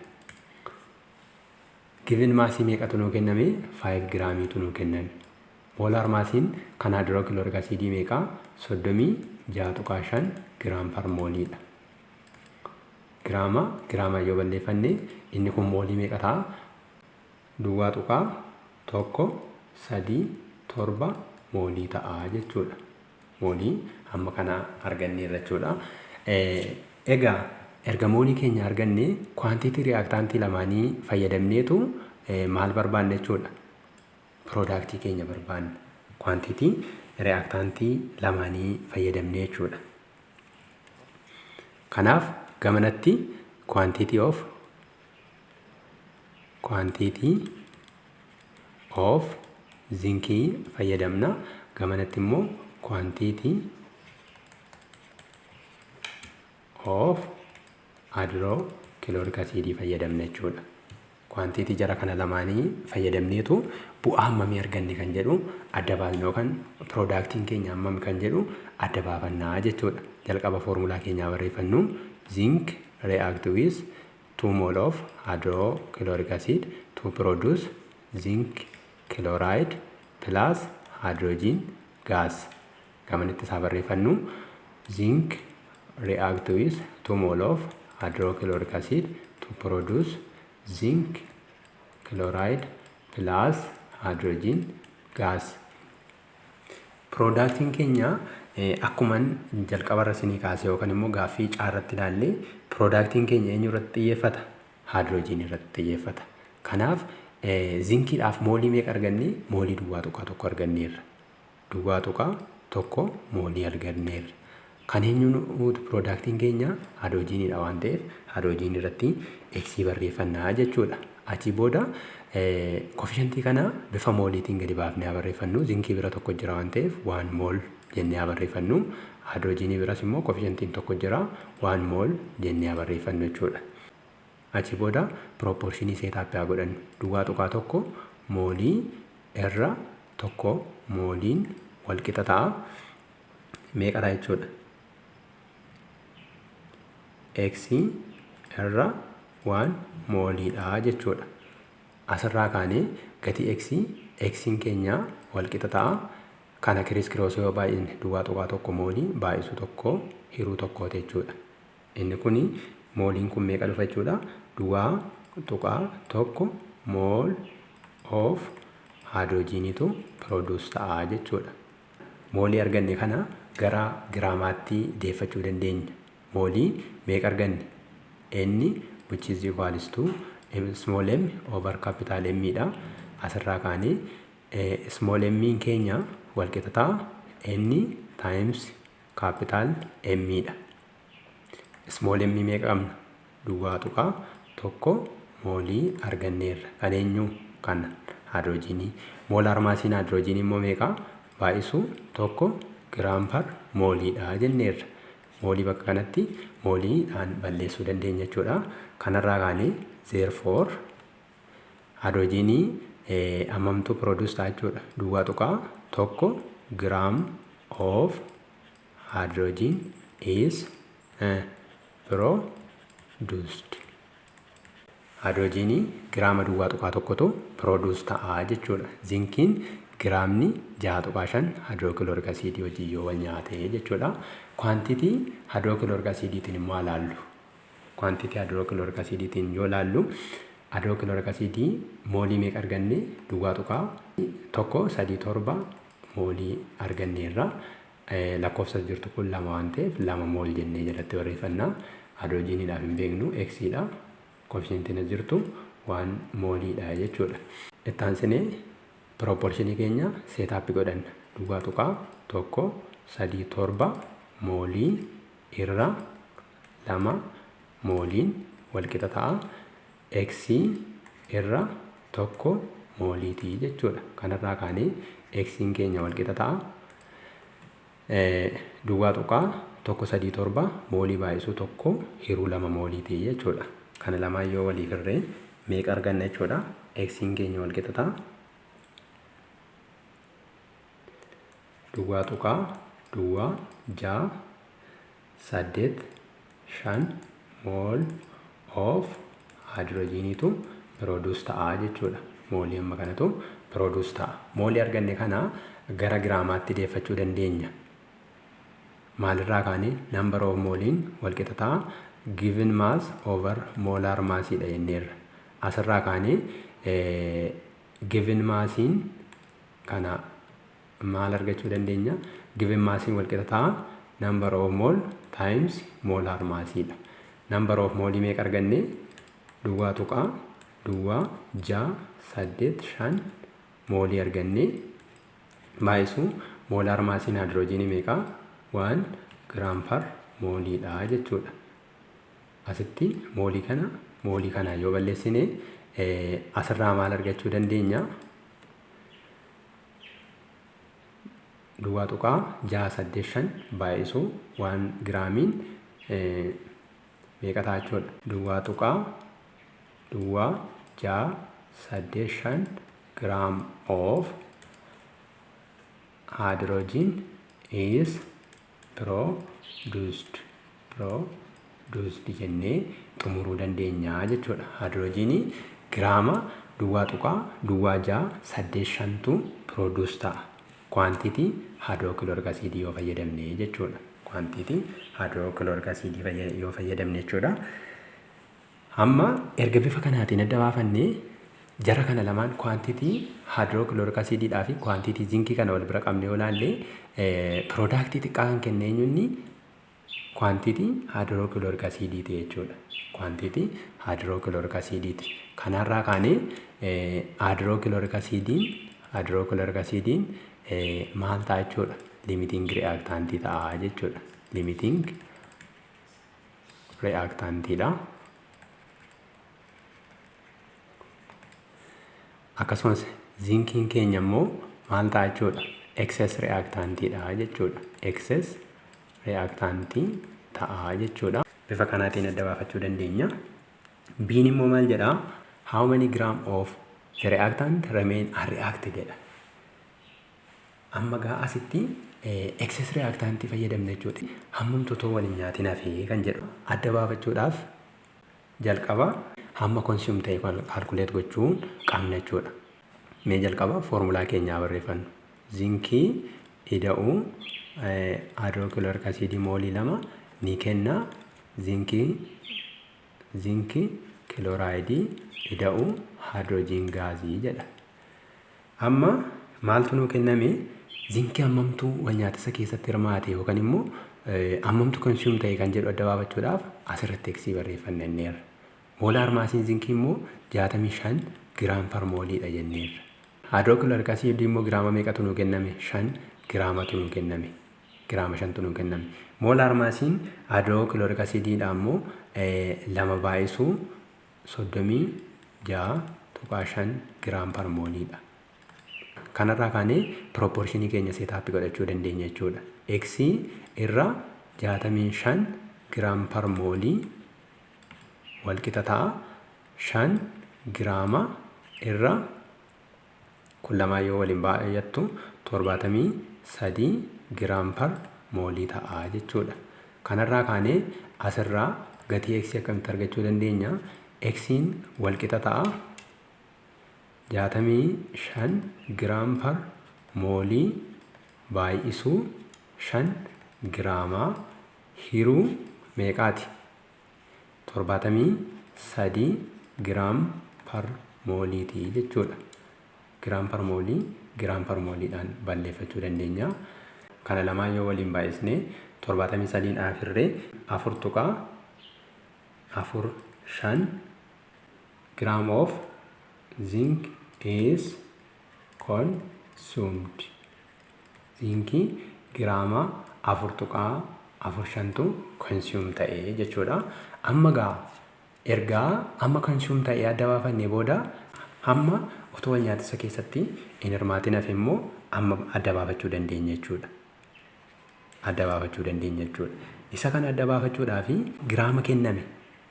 Given massii meeqatu nuu kenname? 5 giraamiitu nuu kenname. Molar massiin kan hydrochloric acidii meeqa? 36.5 gram per mooliidha. Giraama giraama yoo balleeffanne, inni kun moolii meeqa ta'a? 0.137 moolii ta'a jechuudha. Moolii hamma kana arganneerra jechuudha. Egaa erga moolii keenya arganne, quantity reactantii lamaanii fayyadamneetu maal barbaanna jechuudha? Productii keenya barbaanna. Quantity reactantii lamaanii fayyadamnee jechuudha. Kanaaf gamanatti quantity of zinkii fayyadamna. Gamanatti immoo quantity of hydrochloric acidii fayyadamna jechuudha. Quantity jara kana lamaanii fayyadamneetu bu'aa hammamii arganne kan jedhu adda baasna yookaan productiin keenya hammam kan jedhu adda baafannaa jechuudha. Jalqaba foormulaa keenyaa barreeffannu: zinc react with 2 mole of hydrochloric acid to produce zinc chloride plus hydrogen gas. Gamanitti isaa barreeffannu: zinc react with 2 mole of hydrochloric acid to produce zinc chloride plus hydrogen gas. Productiin keenya akkuman jalqabarra isinii kaase yookaan immoo gaaffii caarratti ilaallee, productiin keenya eenyu irratti xiyyeeffata? Haayidroojinii irratti xiyyeeffata. Kanaaf zinkiidhaaf moolii meeqa arganne? Moolii 0.1 arganneerra. 0.1 moolii arganneerra. Kan eenyuun productiin keenya haayidroojiniidha waan ta'eef, haayidroojinii irratti X barreeffannaa jechuudha. Achii booda coefficientii kana bifa mooliitiin gadi baafnee haa barreeffannu. Zinkii bira tokko jira waan ta'eef, 1 mole jennee haa barreeffannu. Haayidroojinii biras immoo coefficientiin tokko jira, 1 mole jennee haa barreeffannu jechuudha. Achi booda proportionii set upii haa godhannu. 0.1 moolii irra 1 mooliin wal qixa ta'a. Meeqa ta'a jechuudha? X irra 1 mooliidha jechuudha. Asirraa kaanee gatii X, X'n keenya wal qixa ta'a. Kana criss crossii yoo baay'inne, 0.1 moolii baay'isu tokko hiruu tokkooti jechuudha. Inni kuni mooliin kun meeqa dhufa jechuudha? 0.1 mole of haayidroojiniitu produce ta'a jechuudha. Moolii arganne kana gara giraamaatti deeffachuu dandeenya. Moolii meeqa arganne? N which is equals to small m over capital M dha. Asirraa kaanee small m keenya wal qixa ta'a N times capital M dha. Small m meeqa qabna? 0.1 moolii arganneerra. Kan eenyu? Kan haayidroojinii. Molar massiin haayidroojinii immoo meeqa? Baay'isu 1 gram per mooliidha jenneerra. Moolii bakka kanatti mooliidhaan balleessuu dandeenya jechuudha. Kanarraa kaanee, therefore, haayidroojinii hammamtu produce ta'a jechuudha? 0.1 gram of hydrogen is produced. Haayidroojinii giraama 0.1tu produce ta'a jechuudha. Zinkiin giraamni 6.5 hydrochloric acidii wajjin yoo wal nyaate jechuudha. Quantity hydrochloric acidiitiin immoo ilaallu. Quantity hydrochloric acidiitiin yoo laallu, hydrochloric acidii moolii meeqa arganne? 0.137 moolii arganneerra. Lakkoofsa jirtu kun lama waan ta'eef 2 mole jennee jalatti barreeffanna. Haayidroojiniidhaaf hin beeknu, Xiidha. Coefficientiin as jirtu 1 mooliidha jechuudha. Itti aansinee proportionii keenya set up godhanna. 0.137 moolii irra 2 mooliin walqixa ta'a X irra 1 mooliitii jechuudha. Kanarraa kaanee X'n keenya walqixa ta'a 0.137 moolii baay'isuu 1 hiruu 2 mooliitii jechuudha. Kana lamaan yoo waliif hirree meeqa arganna jechuudha? X'n keenya walqixa ta'a 0.0685 mole of hydrogeniitu produce ta'a jechuudha. Moolii amma kanatu produce ta'a. Moolii arganne kana gara giraamaatti deeffachuu dandeenya. Maalirraa kaanee? Number of mooliin walqixa ta'a given mass over molar massiidha jenneerra. Asirraa kaanee given massiin kana maal argachuu dandeenya? Given massiin walqixa ta'a number of mole times molar massiidha. Number of moolii meeqa arganne? 0.0685 moolii arganne baay'isuu molar massiin haayidroojinii meeqa? 1 gram per mooliidha jechuudha. Asitti moolii kana moolii kana yoo balleessine asirraa maal argachuu dandeenya? 0.685 baay'isuu 1 giraamiin meeqa ta'a jechuudha? 0.0685 gram of hydrogen is produced jennee xumuruu dandeenya jechuudha. Hydrogenii giraama 0.0685tu produce ta'a. Quantity hydrochloric acid yoo fayyadamne jechuudha. Quantity hydrochloric acid yoo fayyadamne jechuudha. Amma erga bifa kanaatiin adda baafannee, jara kana lamaan, quantity hydrochloric acidiidhaa fi quantity zinkii kana wal bira qabne yoo ilaalle, productii xiqqaa kan kenne eenyunni? Quantity hydrochloric acidiiti jechuudha. Quantity hydrochloric acidiiti. Kanarraa kaanee hydrochloric acidiin maal ta'a jechuudha? Limiting reactantii ta'a jechuudha. Limiting reactantiidha. Akkasumas zinkiin keenya immoo maal ta'a jechuudha? Excess reactantiidha jechuudha. Excess reactantii ta'a jechuudha. Bifa kanaatiin adda baafachuu dandeenya. Biin immoo maal jedhaa? How many gram of the reactant remain unreacted jedha. Amma gaa asitti excess reactantii fayyadamna jechuudha. Hammamtu otoo waliin nyaatin hafee kan jedhu adda baafachuudhaaf jalqaba hamma consume ta'e calculate gochuu qabna jechuudha. Mee jalqaba foormulaa keenyaa barreeffannu. Zinkii ida'uu hydrochloric acidii moolii 2 ni kenna zinkii kilooraayidii ida'uu hydrogen gaazii jedha. Amma maaltu nuu kenname? Zinkii hammamtuu wal nyaatisa keessatti hirmaate yookaan immoo hammamtu consume ta'e kan jedhu adda baafachuudhaaf asirratti X barreeffanna jenneerra. Molar massiin zinkii immoo 65 gram per mooliidha jenneerra. Hydrochloric acidii immoo giraama meeqatu nuu kenname? 5 giraamatu nuu kenname. Giraama 5tu nuu kenname. Molar massiin hydrochloric acidiidha immoo 2 baay'isuu 36.5 gram per mooliidha. Kanarraa kaanee proportionii keenya set up godhachuu dandeenya jechuudha. X irra 65 gram per moolii walqixa ta'a 5 giraama irra, kun lamaan yoo waliin baay'attu 73 gram per moolii ta'a jechuudha. Kanarraa kaanee asirraa gatii X akkamitti argachuu dandeenya? X'n walqixa ta'a 65 gram per moolii baay'isuu 5 giraamaa hiruu meeqaati? 73 gram per moleitii jechuudha. Gram per moleii gram per moleiidhaan balleeffachuu dandeenya. Kana lamaan yoo waliin baay'isne, 73 afirree 4.45 gram of zinc is consumed. Zinkii giraama 4.45tu consume ta'e jechuudha. Amma gaa ergaa amma consume ta'ee adda baafannee booda, hamma otoo wal nyaatisa keessatti hin hirmaatin hafe immoo amma adda baafachuu dandeenya jechuudha. Adda baafachuu dandeenya jechuudha. Isa kana adda baafachuudhaaf giraama kenname.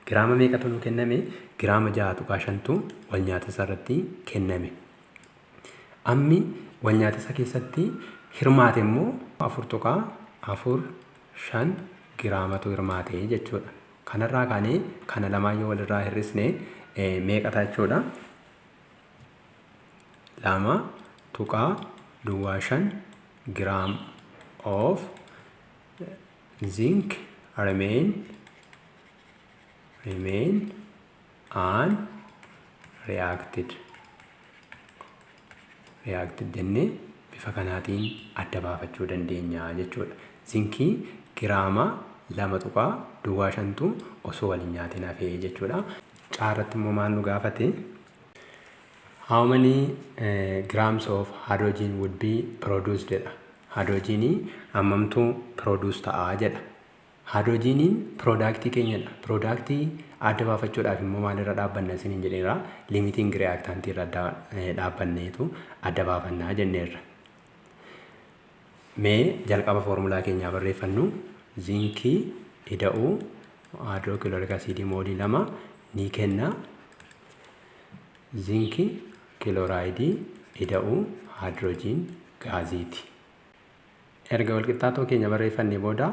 Giraama meeqatu nu kenname? Giraama 6.5tu wal nyaatisa irratti kenname. Ammi wal nyaatisa keessatti hirmaate immoo 4.45 giraamatu hirmaate jechuudha. Kanarraa kaanee kana lamaan yoo walirraa hir'isne meeqa ta'a jechuudha? 2.05 gram of zinc remain unreacted reacted jennee bifa kanaatiin adda baafachuu dandeenya jechuudha. Zinkii giraama 2.05tu osoo waliin nyaatin hafee jechuudha. Caarratti immoo maal nu gaafate? How many grams of hydrogen would be produced jedha. Hydrogenii hammamtu produce ta'aa jedha. Hydrogeniin productii keenyadha. Productii adda baafachuudhaaf immoo maalirra dhaabbanna isiniin jedheera? Limiting reactantii irra dhaabbanneetu adda baafannaa jenneerra. Mee jalqaba foormulaa keenyaa barreeffannu. Zinkii ida'uu hydrochloric acidii moolii 2 ni kenna zinc chlorideii ida'uu hydrogen gasiiti. Erga walqixxaatoo keenya barreeffannee booda,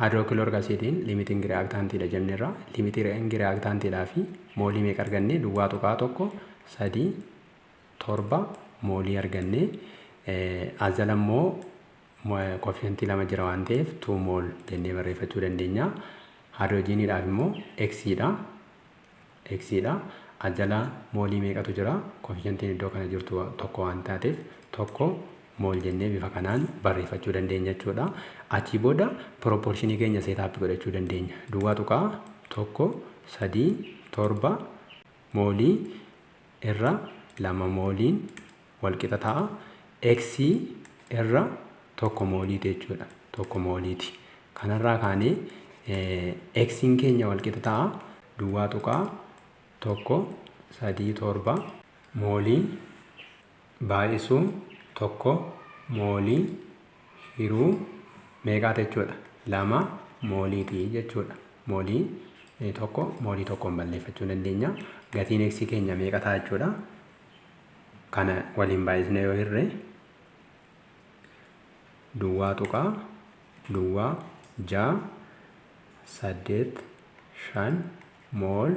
hydrochloric acidiin limiting reactantiidha jenneerra. Limiting reactantiidhaa fi moolii meeqa arganne? 0.137 moolii arganne. As jala immoo coefficientii 2 jira waan ta'eef, 2 mole jennee barreeffachuu dandeenya. Hydrogeniidhaaf immoo Xdha. Xdha. As jala moolii meeqatu jira? Coefficientiin iddoo kana jirtu 1 waan taateef, 1 mole jennee bifa kanaan barreeffachuu dandeenya jechuudha. Achii booda proportionii keenya set up godhachuu dandeenya. 0.137 moolii irra 2 mooliin walqixa ta'a X irra 1 mooliiti jechuudha. 1 mooliiti. Kanarraa kaanee X'n keenya walqixa ta'a 0.137 moolii baay'isuu 1 moolii hiruu meeqaati jechuudha? 2 mooliiti jechuudha. Moolii 1 moolii 1n balleeffachuu dandeenya. Gatiin X keenya meeqa ta'a jechuudha? Kana waliin baay'isne yoo hirre, 0.0685 mole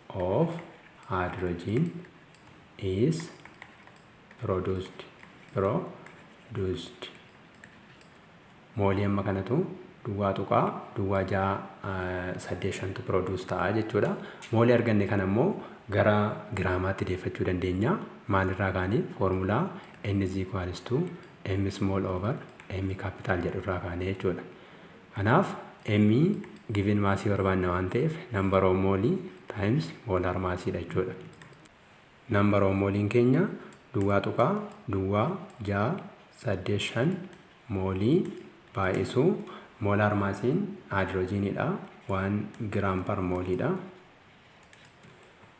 of hydrogen is produced. Moolii amma kanatu, 0.0685tu produce ta'a jechuudha. Moolii arganne kana immoo gara giraamaatti deeffachuu dandeenya. Maalirraa kaanee? Foormulaa n is equals to m small over m capital jedhu irraa kaanee jechuudha. Kanaaf m given massii barbaanna waan ta'eef, number of moolii times molar massiidha jechuudha. Number of mooliin keenya 0.0685 moolii baay'isuu molar massiin haayidrojiiniidha, 1 gram per mooliidha.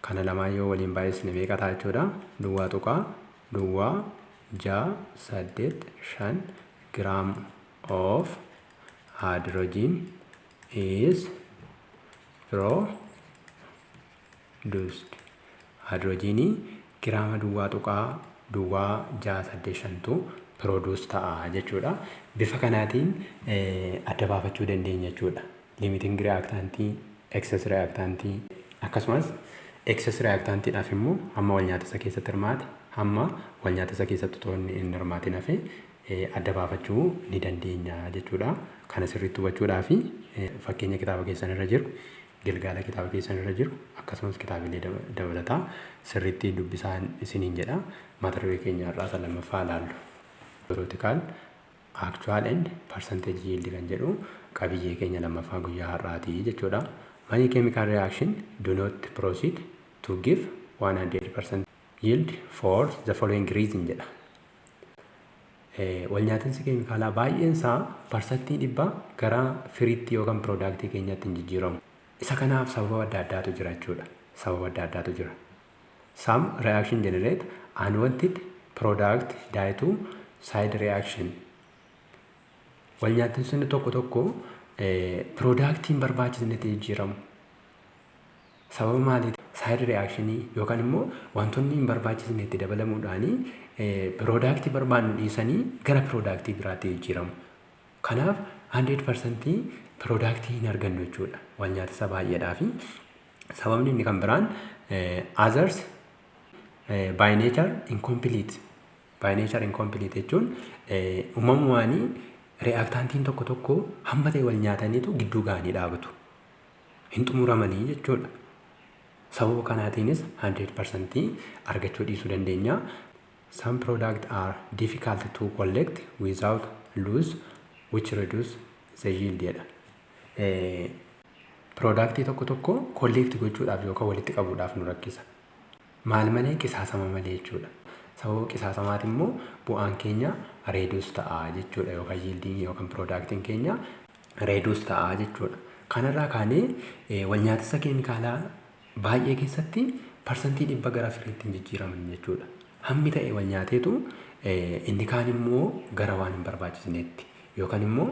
Kana lamaan yoo waliin baay'isne meeqa ta'a jechuudha? 0.0685 gram of hydrogen is produced. Hydrogenii giraama 0.0685tu produce ta'a jechuudha. Bifa kanaatiin adda baafachuu dandeenya jechuudha. Limiting reactantii, excess reactantii, akkasumas excess reactantiidhaaf immoo hamma wal nyaata isa keessatti hirmaate, hamma wal nyaata isa keessatti otoo hin hirmaatin hafe adda baafachuu ni dandeenya jechuudha. Kana sirriitti hubachuudhaaf fakkeenya kitaaba keessan irra jiru Gilgaala kitaaba keessan irra jiru akkasumas kitaabilee dabalataa sirriitti dubbisaan isiniin jedha. Mata duree keenya har'aa isa lammaffaa ilaallu. Theoretical, actual and percentage yield kan jedhu qabiyyee keenya lammaffaa guyyaa har'aati jechuudha. Many chemical reaction do not proceed to give 100% yield for the following reason jedha. Walnyaatinsi keemikaalaa baay'een isaa 100% gara firiitti yookaan productii keenyatti hin jijjiiramu. Isa kanaaf sababa adda addaatu jira jechuudha. Sababa adda addaatu jira. Some reaction generate unwanted product due to side reaction. Walnyaatinsi tokko tokko productiin barbaachisnetti jijjiiramu. Sababa maaliiti? Side reactionii yookaan immoo wantoonni hin barbaachisne itti dabalamuudhaanii productii barbaannu dhiisanii gara productii biraatti jijjiiramu. Kanaaf 100% productii hin argannu jechuudha. Walnyaatisa baay'eedhaa fi sababni inni kan biraan others by nature incomplete. By nature incomplete jechuun uumamumaanii reactantiin tokko tokko hamma ta'e wal nyaataniitu gidduu ga'anii dhaabatu. Hin xumuramanii jechuudha. Sababa kanaatiinis 100% argachuu dhiisuu dandeenya. Some products are difficult to collect without loss, which reduce the yield jedha. Productii tokko tokko collect gochuudhaaf yookaan walitti qabuudhaaf nu rakkisa. Maal malee? Qisaasama malee jechuudha. Sababa qisaasamaati immoo bu'aan keenya reduce ta'a jechuudha, yookaan yieldiin yookaan productiin keenya reduce ta'a jechuudha. Kanarraa kaanee walnyaatisa keemikaalaa baay'ee keessatti 100% gara firiitti hin jijjiiraman jechuudha. Hammi ta'e wal nyaateetu inni kaan immoo gara waan hin barbaachisneetti yookaan immoo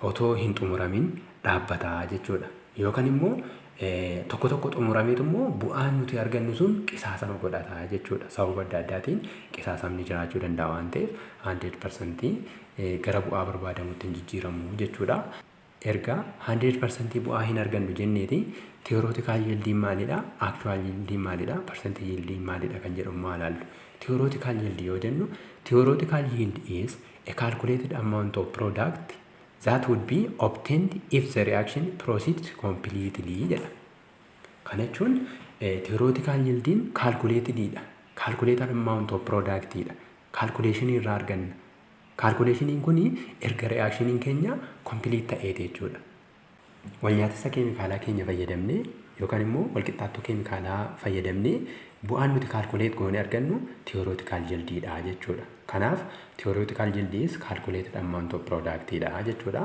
otoo hin xumuramin dhaabbataa jechuudha. Yookaan immoo tokko tokko xumurameetu immoo bu'aan nuti argannu sun qisaasama godhata jechuudha. Sababa adda addaatiin qisaasamni jiraachuu danda'a waan ta'eef 100% gara bu'aa barbaadamutti hin jijjiiramu jechuudha. Erga 100% bu'aa hin argannu jenneeti, theoretical yieldiin maalidha? Actual yieldiin maalidha? Percentage yieldiin maalidha kan jedhu maal ilaallu. Theoretical yield yoo jennu, theoretical yield is a calculated amount of product that would be obtained if the reaction proceeds completely jedha. Kana jechuun theoretical yieldiin calculatedidha. Calculated amount of productidha. Calculation irraa arganna. Calculationiin kun erga reactioniin keenya complete ta'eeti jechuudha. Walnyaatisa keemikaalaa keenya fayyadamnee yookaan immoo walqixxaattoo keemikaalaa fayyadamnee bu'aan nuti calculate goonee argannu theoretical yieldiidha jechuudha. Kanaaf theoretical yield is calculated amount of productidha jechuudha.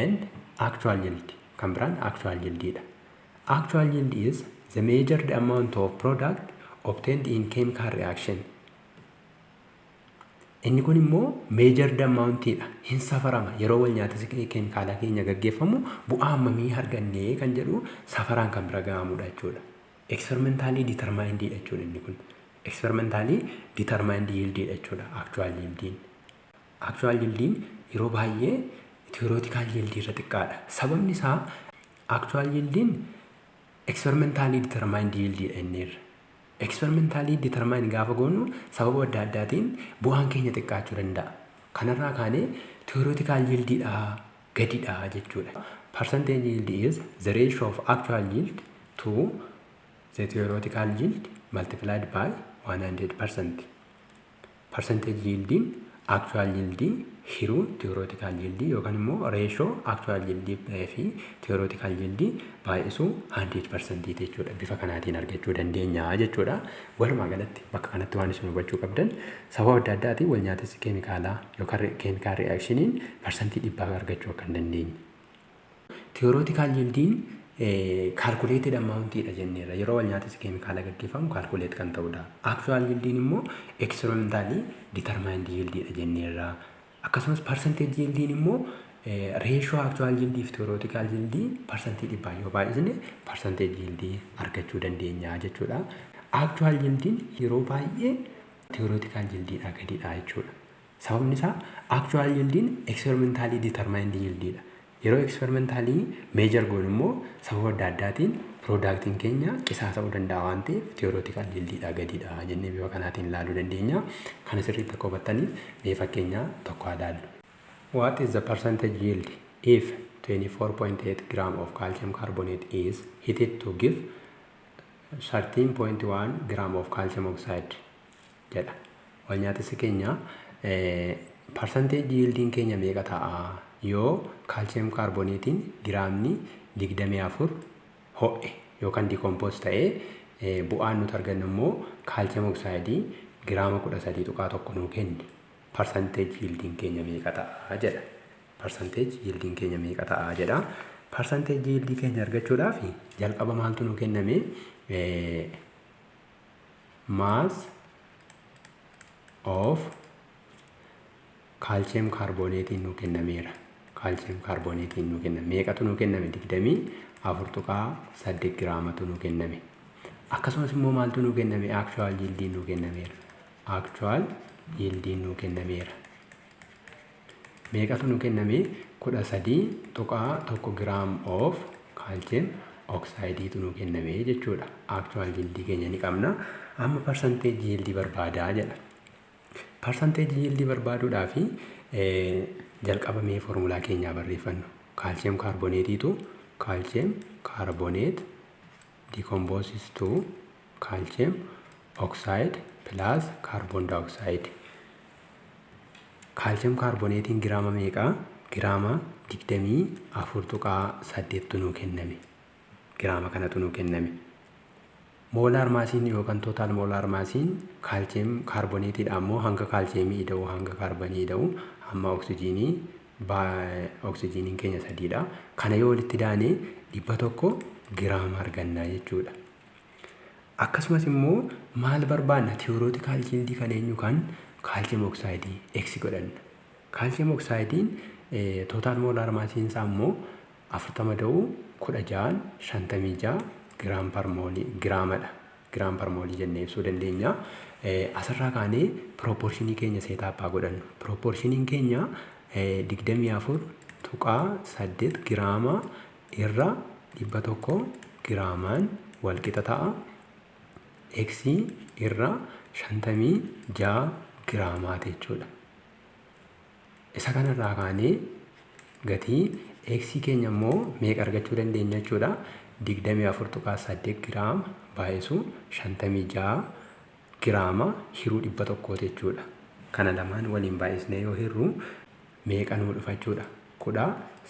And actual yield kan biraan actual yieldiidha. Actual yield is the measured amount of product obtained in chemical reaction. Inni kun immoo measured amountidha. Hin safarama. Yeroo wal nyaatisi keemikaalaa keenya gaggeeffamu bu'aa hammamii argannee kan jedhu safaraan kan bira gahamudha jechuudha. Experimentally determined jechuudha inni kun. Experimentally determined yield jechuudha actual yieldiin. Actual yieldiin yeroo baay'ee theoretical yield irra xiqqaadha. Sababni isaa actual yieldiin experimentally determined yield inni irra. Experimentally determined gaafa goonu sababa adda addaatiin bu'aan keenya xiqqaachuu danda'a. Kanarraa kaanee theoretical yieldiidha gadidha jechuudha. Percentage yield is the ratio of actual yield to the theoretical yield multiplied by 100%. Percentage yieldiin actual yieldii hiruu theoretical yieldii yookaan immoo ratio actual yieldii fi theoretical yieldii baay'isuu 100% jechuudha. Bifa kanaatiin argachuu dandeenya jechuudha. Walumaa galatti bakka kanatti waan isin hubachuu qabdan, sababa adda addaatiin wal nyaatinsi keemikaalaa yookaan chemical reactioniin 100% argachuu akka hin dandeenye. Theoretical yieldiin calculated amountiidha jenneerra. Yeroo wal nyaatinsi keemikaala gaggeeffamu calculate kan ta'udha. Actual yieldiin immoo experimentally determined yieldiidha jenneerra. Akkasumas percentage yieldiin immoo ratio actual yieldii fi theoretical yieldii 100% yoo baay'isne percentage yieldii argachuu dandeenya jechuudha. Actual yieldiin yeroo baay'ee theoretical yieldiidhaa gadidha jechuudha. Sababni isaa actual yieldiin experimentally determined yieldiidha. Yeroo experimentally measure goonu immoo sababa adda addaatiin productiin keenya qisaasa'uu danda'a waan ta'eef theoretical yieldiidhaa gadidha jennee bifa kanaatiin ilaaluu dandeenya. Kana sirriitti akka hubattaniif mee fakkeenya tokko haa ilaallu. What is the percentage yield if 24.8 gram of calcium carbonate is heated to give 13.1 gram of calcium oxide jedha. Wal nyaatisi keenya percentage yieldiin keenya meeqa ta'a yoo calcium carbonateiin giraamni 24 ho'e yookaan decompose ta'ee, bu'aan nuti argannu immoo calcium oxide giraama 13.1 nuu kenne, percentage yieldiin keenya meeqa ta'a jedha. Percentage yieldiin keenya meeqa ta'a jedha. Percentage yieldii keenya argachuudhaaf jalqaba maaltu nuu kenname? Mass of calcium carbonateiin nuu kennameera. Calcium carbonateiin nuu kenname. Meeqatu nuu kenname? 24.8 giraamatu nuu kenname. Akkasumas immoo maaltu nuu kenname? Actual yieldiin nuu kennameera. Actual yieldiin nuu kennameera. Meeqatu nuu kenname? 13.1 gram of calcium oxideiitu nuu kenname jechuudha. Actual yieldii keenya ni qabna. Amma percentage yieldii barbaadaa jedha. Percentage yieldii barbaaduudhaaf jalqaba mee foormulaa keenyaa barreeffannu. Calcium carbonateiitu calcium carbonate decomposes to calcium oxide plus carbon dioxide. Calcium carbonateiin giraama meeqaa? Giraama 24.8tu nuu kenname. Giraama kanatu nuu kenname. Molar massiin yookaan total molar massiin calcium carbonateiidha ammoo hanga calciumii ida'u, hanga kaarbonii ida'u, hamma oksijiinii, oksijiiniin keenya sadiidha. Kana yoo walitti daane 100 giraama argannaa jechuudha. Akkasumas immoo maal barbaanna? Theoretical yieldii kan eenyu? Kan calcium oxideii x godhanna. Calcium oxideiin total molar massiin isaa immoo 40 da'uu 16 56 gram per moleii giraamadha. Gram per moleii jennee ibsuu dandeenya. Asirraa kaanee proportionii keenya set up godhannu. Proportioniin keenya 24.8 giraama irra 100 giraamaan wal qixa ta'a. X irra 56 giraamaati jechuudha. Isa kanarraa kaanee gatii x keenya immoo meeqa argachuu dandeenya jechuudha? 24.8 giraama baay'isuu 56 giraama hiruu 100ti jechuudha. Kana lamaan waliin baay'isnee yoo hirru meeqa nuu dhufa jechuudha?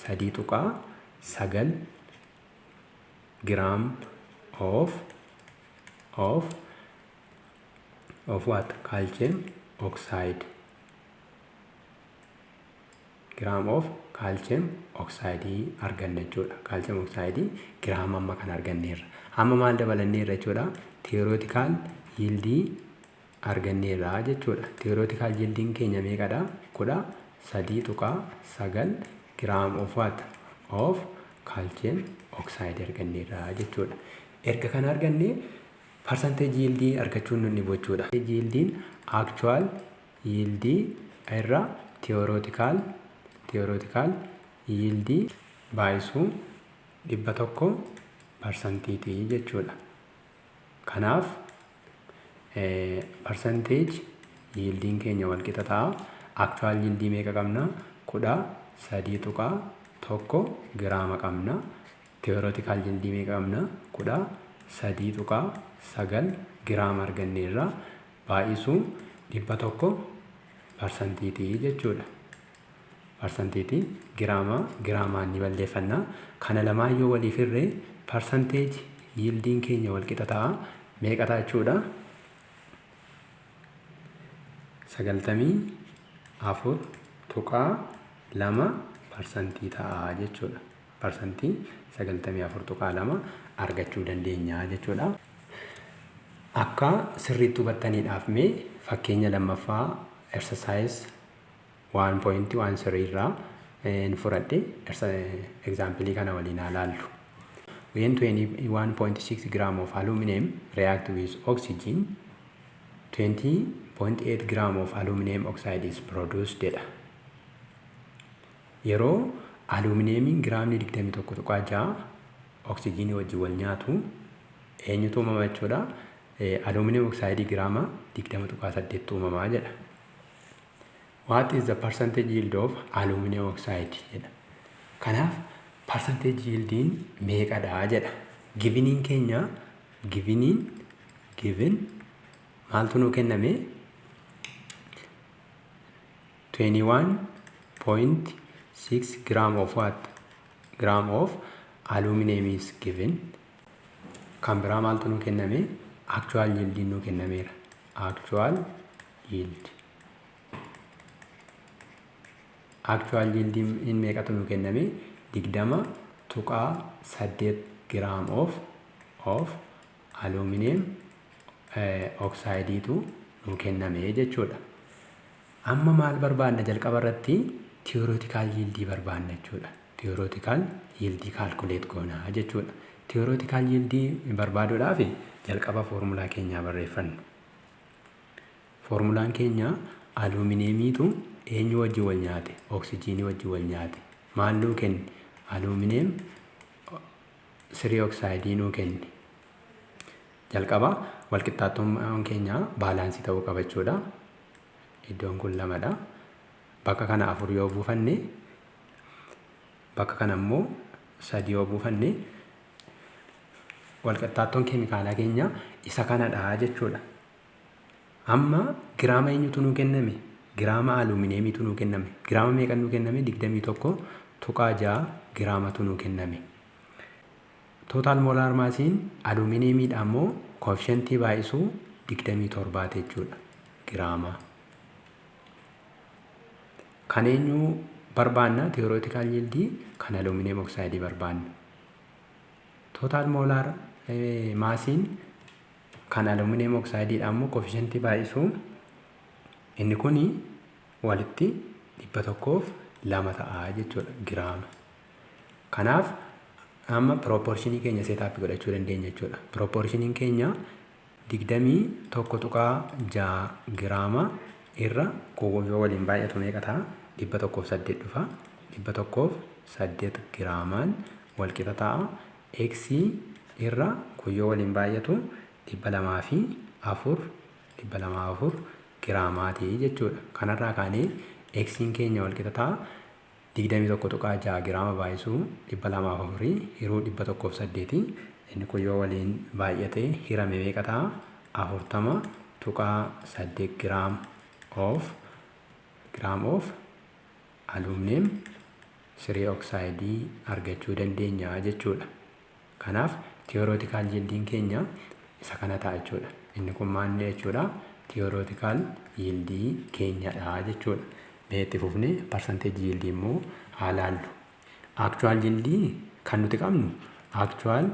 13.9 gram of what? Calcium oxide, gram of calcium oxide arganna jechuudha. Calcium oxide giraama amma kan arganneerra. Amma maal dabalanneerra jechuudha? Theoretical yieldii arganneerra jechuudha. Theoretical yieldiin keenya meeqadha? 13.9 gram of what? Of calcium oxide arganneerra jechuudha. Erga kana arganne percentage yieldii argachuun nun dhibu jechuudha. Yieldiin actual yieldii irra theoretical yieldii baay'isuu 100 parsantiitii jechuudha. Kanaaf percentage yieldiin keenya wal qixa ta'a. Actual yieldii meeqa qabna? 13.1 giraama qabna. Theoretical yieldii meeqa qabna? 13.9 giraama arganneerra. Baay'isuu 100 parsantiitii jechuudha. Parsantiitii giraama giraamaan ni balleeffanna. Kana lamaan yoo waliif hirree percentage yieldiin keenya wal qixa ta'a. Meeqa ta'a jechuudha? 94.2% ta'a jechuudha. 94.2% argachuu dandeenya jechuudha. Akka sirriitti hubattaniidhaaf mee fakkeenya lammaffaa exercise 1.13 irraa hin fudhadhe, example kana waliin haa laallu. When 21.6 gram of aluminum react with oxygen, 20.8 gram of aluminum oxide is produced jedha. Yeroo alumineemiin giraamni 21.6 oksijiinii wajjin wal nyaatu eenyutu uumama jechuudha? Aluminum oxide giraama 20.8 uumamaa jedha. What is the percentage yield of aluminum oxide jedha. Kanaaf Percentage yieldiin meeqadha jedha. Giveniin keenya, giveniin, given maaltu nuu kenname? 21.6 gram of what? Gram of aluminum is given. Kan biraa maaltu nuu kenname? Actual yield nuu kennameera. Actual yield. Actual yield in meeqatu nuu kenname? 20.8 gram of aluminum oxideiitu nuu kenname jechuudha. Amma maal barbaanna? Jalqaba irratti theoretical yield barbaanna jechuudha. Theoretical yield calculate goona jechuudha. Theoretical yield barbaaduudhaaf jalqaba foormulaa keenyaa barreeffannu. Foormulaan keenya aluminumiitu eenyu wajjin wal nyaate? Oksijiinii wajjin wal nyaate. Maal nuu kenne? Aluminum three oxide nuu kenne. Jalqaba walqixxaattummaan keenya balance ta'uu qaba jechuudha. Iddoon kun lamadha. Bakka kana afur yoo buufanne, bakka kana immoo sadi yoo buufanne, walqixxaattoon keemikaalaa keenya isa kanadha jechuudha. Amma giraama eenyutu nuu kenname? Giraama aluminumiitu nuu kenname. Giraama meeqa nuu kenname? 21.6 giraamatu nuu kenname. Total molar massiin aluminumiidha immoo coefficientii baay'isuu 27 jechuudha giraama. Kan eenyu barbaanna? Theoretical yield kan aluminum oxide barbaanna. Total molar massiin kan aluminum oxideiidha immoo coefficientii baay'isuu inni kuni walitti 102 ta'a jechuudha giraama. Kanaaf amma proportionii keenya set up godhachuu dandeenya jechuudha. Proportioniin keenya 21.6 giraama irra yoo waliin baay'atu meeqa ta'a? 108 dhufa. 108 giraamaan wal qixa ta'a. X irra kun yoo waliin baay'atu 204, 204 giraamaatii jechuudha. Kanarraa kaanee Xiin keenya wal qixa ta'a. 21.6 giraama baay'isuu 204 hiruu 108. Inni kun yoo waliin baay'ate hirame meeqa ta'a? 40.8 gram of aluminum three oxide argachuu dandeenya jechuudha. Kanaaf theoretical yieldiin keenya isa kana ta'a jechuudha. Inni kun maal jechuudha? Theoretical yield keenyadha jechuudha. Mee itti fufnee percentage yield immoo haa laallu. Actual yield kan nuti qabnu, actual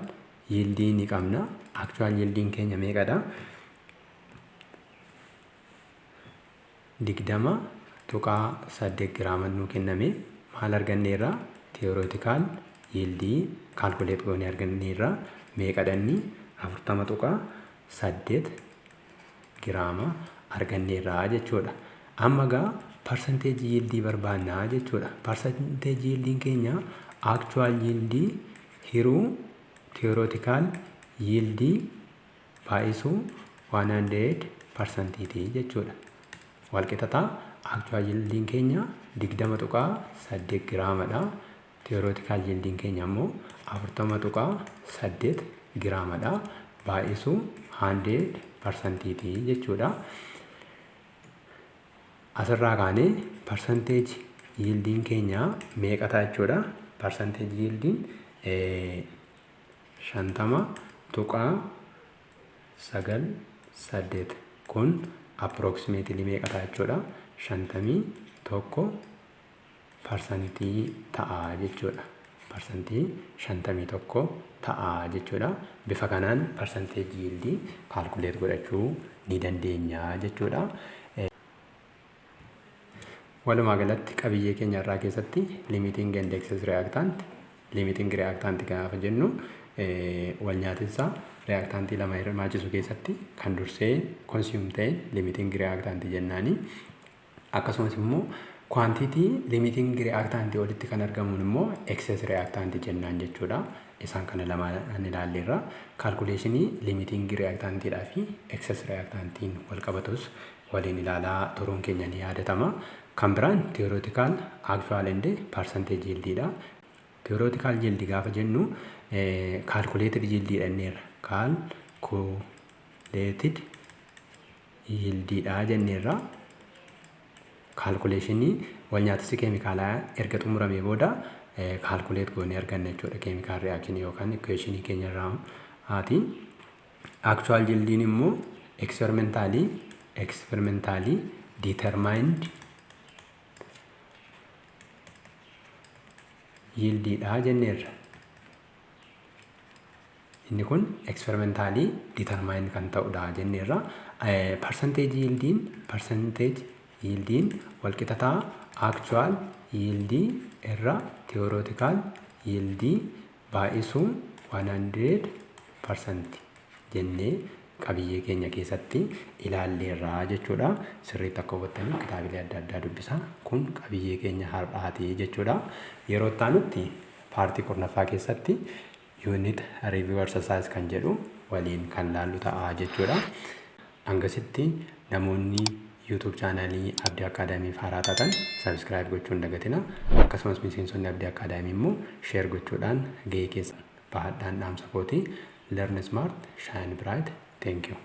yield ni qabna. Actual yieldiin keenya meeqadha? 20.8 giraama nuu kenname. Maal arganneerra? Theoretical yield calculate goonee arganneerra. Meeqadha inni? 40.8 giraama arganneerra jechuudha. Amma gaa percentage yield barbaannaa jechuudha. Percentage yieldiin keenya actual yield hiruu theoretical yield baay'isuu 100 percentiiti jechuudha. Walqixataa actual yieldiin keenya 20.8 giraamadha. Theoretical yieldiin keenya immoo 40.8 giraamadha. Baay'isuu 100 percentiiti jechuudha. Asirraa kaanee percentage yieldiin keenya meeqa ta'a jechuudha? Percentage yieldiin 50.98 kun approximately meeqa ta'a jechuudha? 51% ta'a jechuudha. 51% ta'a jechuudha. Bifa kanaan percentage yield calculate godhachuu ni dandeenya jechuudha. Walumaa galatti qabiyyee keenya irraa keessatti limiting and excess reactant, limiting reactant gaafa jennu wal nyaatinsa reactantii lama hirmaachisu keessatti kan dursee consume ta'e limiting reactant jennaani. Akkasumas immoo quantity limiting reactant olitti kan argamuun immoo excess reactant jennaan jechuudha. Isaan kana lamaan ilaalleerra. Calculationii limiting reactantiidhaa fi excess reactantiin wal qabatus waliin ilaalaa turuun keenya ni yaadatama. Kan biraan theoretical, actual and percentage yieldiidha. Theoretical yield gaafa jennu calculated yield jenneerra. Calculated yield dha jenneerra. Calculationii wal nyaatisi keemikaalaa erga xumuramee booda calculate goonee arganna jechuudha, chemical reaction yookaan equationii keenya irraa haati. Actual yieldiin immoo experimentally determined yieldiidha jenneerra. Inni kun experimentally determined kan ta'udha jenneerra. Percentage yieldiin walqixa ta'a actual yieldii irra theoretical yieldii baay'isuu 100% jennee qabiyyee keenya keessatti ilaalleerraa jechuudha. Sirriitti akka hubattaniif kitaabilee adda addaa dubbisaa. Kun qabiyyee keenya har'aati jechuudha. Yeroo itti aanutti partii 10ffaa keessatti unit review exercise kan jedhu waliin kan laallu ta'a jechuudha. Hangasitti namoonni YouTube channelii Abdii Akaadaamiif haaraa taatan subscribe gochuu hin dagatina. Akkasumas miseensonni Abdii Akaadaamii immoo share gochuudhaan gahee keessan bahadhaan dhaamsa kooti. Learn smart, shine bright. Thank you.